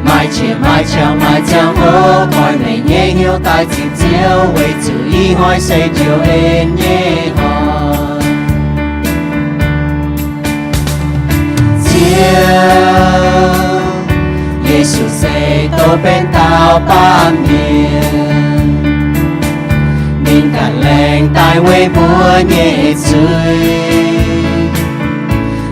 Maaih qiex maaih qangx maaih ziangh hoc goiv meih nyei hnyouv daaih cingx Ziouv, weic zuqc ih hnoi se njoux en nyei hnoi. Ziouv, Yesu se douz benx daauh baamh mienh, ninh ganh laengz daaih weic mbuo nyei zuiz.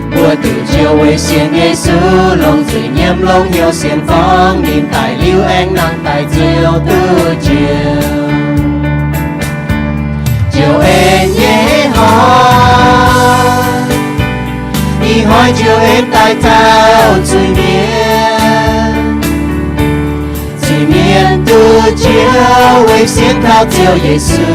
Mbuo duqv njoux weic sienx Yesu longc zuiz nyiemv longc hnyouv sienx gorngv ninh daic liuz aengx nangh daaih Ziouv duqv njoux. Njoux en nyei hnoi, ih hnoi njoux en daaih taux zuiz-mienh. Zuiz-mienh duqv njoux weic sienx kaux Ziouv Yesu.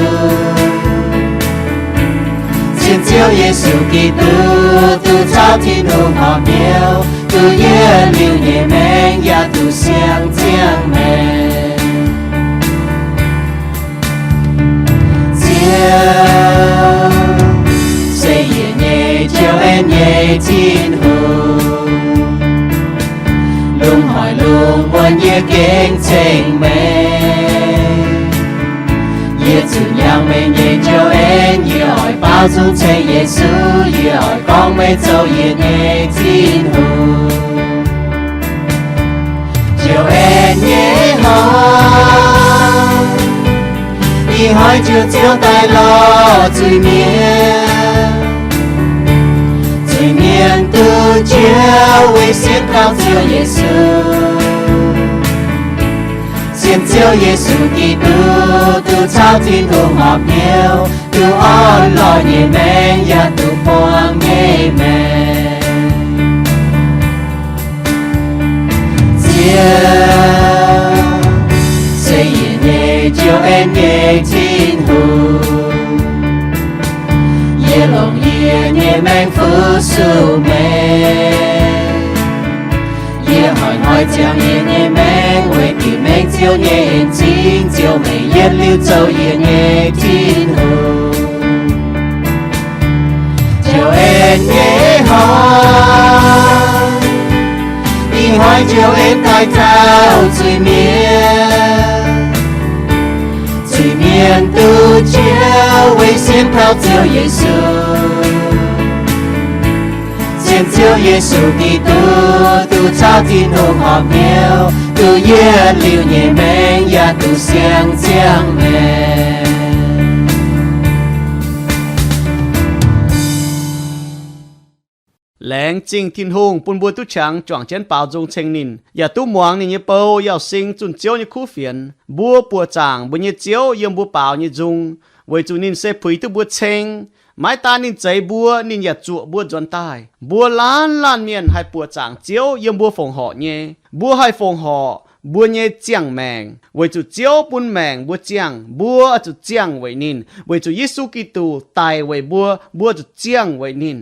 Sienx Ziouv Yesu Giduc duqv caux Tin-Hungh horpc hnyouv. duqv yietc liuz nyei maengc yaac duqv siang-ziangh maengc. Ziouv se yie nyei Ziouv, aengx nyei Tin-Hungh, lungh haaix lungh muonz yie gengh ceng meih. Yie zuqc hnyangx meih nyei Ziouv, aengx yie oix baaux nzung ceng Yesu. Yie oix gorngv meih zoux yie nyei Tin-Hungh. Ziouv aengx nyei hnoi, ih hnoi Ziouv, Ziouv daaih lorz zuiz mienh. Zuiz mienh duqv njoux weic sienx kaux Ziouv Yesu. Sienx Ziouv Yesu Giduc, duqv caux Tin-Hungh horpc hnyouv, duqv orn-lorqc nyei maengc yaac duqv buangh nyei maengc. Ziouv se yie nyei Ziouv, aengx nyei Tin-Hungh, yie longc yie nyei maengc fu-sux meih. Yie hnoi-hnoi ziangh yie nyei maengc weic diuc mengh Ziouv nyei en-zingh. Ziouv, meih yietc liuz zoux yie nyei Tin-Hungh. Ziouv aengx nyei hnoi, ih hnoi Ziouv aengx daaih caux zuiz mienh. Zuiz mienh duqv njoux weic sienx kaux Ziouv Yesu. Sienx Ziouv Yesu Giduc, duqv caux Tin-Hungh horpc hnyouv, duqv yietc liuz nyei maengc yaac duqv siang-ziangh maengc. Laengz zingh Tin-Hungh bun mbuo duqv qangx juangc jienv baaux nzung ceng ninh, yaac duqv muangx ninh nyei bou, yauh sing zunh Ziouv nyei kuv fienx. Mbuo buoqc zaangc mbuo nyei Ziouv yiem mbuo baaux nyei nzung, weic zuqc ninh se puix duqv mbuo ceng. Maiv daan ninh zeix mbuo, ninh yaac zuoqc mbuo nzuonx daaih. Mbuo laanh laanh mienh haih buoqc zaangc Ziouv yiem mbuo fongc horc nyei. Mbuo haih fongc horc mbuo nyei ziangh maengc, weic zuqc Ziouv bun maengc mbuo ziangh. Mbuo zuqc ziangh weic ninh, weic zuqc Yesu Giduc daic weic mbuo, mbuo zuqc ziangh weic ninh.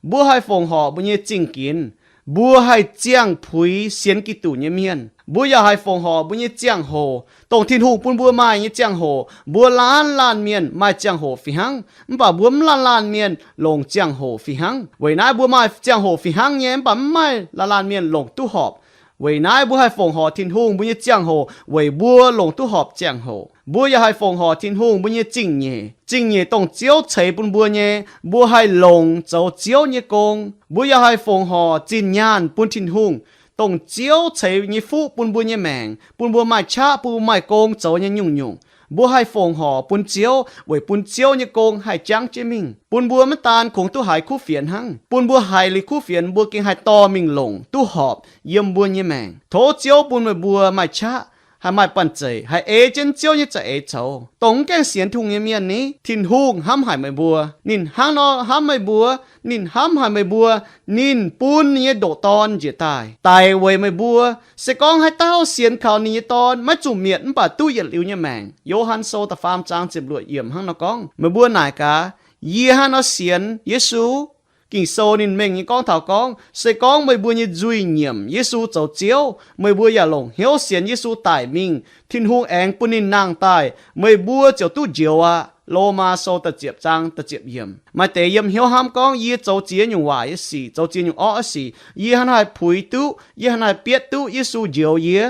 Mbuo haih fongc horc mbuo nyei zingh ginx. Mbuo haih ziangh puix sienx Giduc nyei mienh. Mbuo yaac haih fongc horc mbuo nyei ziangh hoc, dongh Tin-Hungh bun mbuo maaih nyei ziangh hoc. Mbuo laanh laanh mienh maaih ziangh hoc fih hnangv, mv baac mbuo mv laanh laanh mienh longc ziangh hoc fih hnangv. Weic naaiv mbuo maaih ziangh hoc fih hnangv nyei, mv baac mv maaih laanh laanh mienh longc duqv horpc. Weic naaiv mbuo haih fongc horc Tin-Hungh mbuo nyei ziangh hoc weic mbuo longc duqv horpc ziangh hoc. Mbuo yaac haih fongc horc Tin-Hungh mbuo nyei zingh nyeic. Zingh nyeic dongh Ziouv ceix bun mbuo nyei, mbuo haih longc zoux Ziouv nyei gong. Mbuo yaac haih fongc horc zinh nyaanh bun Tin-Hungh, dongh Ziouv ceix nyei fuqv bun mbuo nyei maengc, bun mbuo maaih qaqv, bun mbuo maaih gong zoux nyei nyungc-nyungc. Mbuo haih fongc horc bun Ziouv weic bun Ziouv nyei gong haih jangv jienv mingh, bun mbuo maiv daan kungx duqv haiz kuv fienx hnangv, bun mbuo haiz liuz kuv fienx mbuo gengh haih dorh mingh longc duqv horpc yiem mbuo nyei maengc. Tov Ziouv bun meih mbuo maaih qaqv, haih maaih banh zeic, haih ei jienv Ziouv nyei za'eix coux. Dongh mv gaengh sienx Tin-Hungh nyei mienh ni, Tin-Hungh hnamv haic meih mbuo. Ninh hnangv nor hnamv meih mbuo. Ninh hnamv haic meih mbuo. Ninh bun ninh nyei ndoqc Dorn njiec daaih daic weic meih mbuo. Se gorngv haaix dauh sienx kaux ninh nyei Dorn maiv zuqc mietc mv baac duqv yietc liuz nyei maengc. Yo^han Sou da'faam zaang ziepc luoqc yiemc hnangv nor gorngv. Meih mbuo naaic gaax, yie hnangv nor sienx Yesu. Ging-Sou ninh mengh nyei gorngv taux gorngv, se gorngv meih mbuo nyei nzuih nyiemc Yesu zoux Ziouv, meih mbuo yaac longc hnyouv sienx Yesu daic mingh, Tin-Hungh aengx bun ninh nangh daaih, meih mbuo ziouc duqv njoux aqv. Lomaa Sou da'ziepc zaang da'ziepc yiemc. Maaih deix yiem hnyouv hnamv gorngv, yie zoux ziex nyungc waaic nyei sic, zoux ziex nyungc orqv nyei sic, yie hnangv naaiv haih puix duqv, yie hnangv naaiv haih bietv duqv Yesu njoux yie.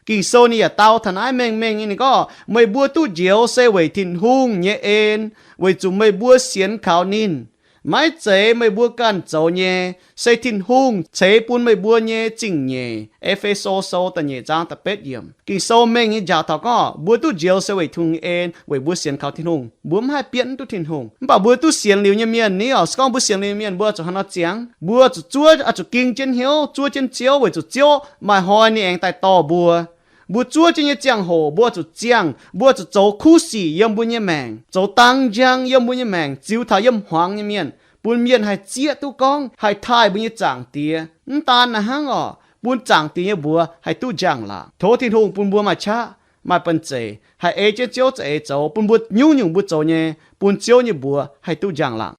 Ging-Sou ninh yaac dau taux naaiv mengh mengh nyei, ninh gorngv, meih mbuo duqv njoux se weic Tin-Hungh nyei en, weic zuqc meih mbuo sienx kaux ninh. Maiv zeiz meih mbuo ganh zoux nyei, se Tin-Hungh ceix bun meih mbuo nyei zingh nyeic. E^fe^so Sou da'nyeic zaang da'betv yiemc. Ging-Sou mengh nyei njaaux taux gorngv, mbuo duqv njoux se weic Tin-Hungh nyei en, weic mbuo sienx kaux Tin-Hungh. Mbuo mv haih bietv duqv Tin-Hungh. Mv baac mbuo duqv sienx liuz nyei mienh ni oc, se gorngv mbuo sienx liuz nyei mienh, mbuo zuqc hnangv nor ziangx. Mbuo zuqc zuov, oix zuqc ging jienv hnyouv, zuov jienv Ziouv, weic zuqc Ziouv maaih hnoi ninh aengx daaih dorh mbuo. Mbuo zuov jienv nyei ziangh hoc mbuo zuqc ziangh, mbuo zuqc zoux kuv sic yiem mbuo nyei maengc, zoux dang njang yiem mbuo nyei maengc, ziux taux yiem hmuangx nyei mienh, bun mienh haih zieqv duqv gorngv haih taaih mbuo nyei Zaangc Diex. Mv daan naaiv hnangv oc, bun Zaangc Diex nyei mbuox haih duqv njang-laangc. Tov Tin-Hungh bun mbuo maaih qaqv, maaih banh zeic, haih ei jienv Ziouv za'eix zoux, bun mbuo nyungc-nyungc mbuo zoux nyei, bun Ziouv nyei mbuox haih duqv njang-laangc.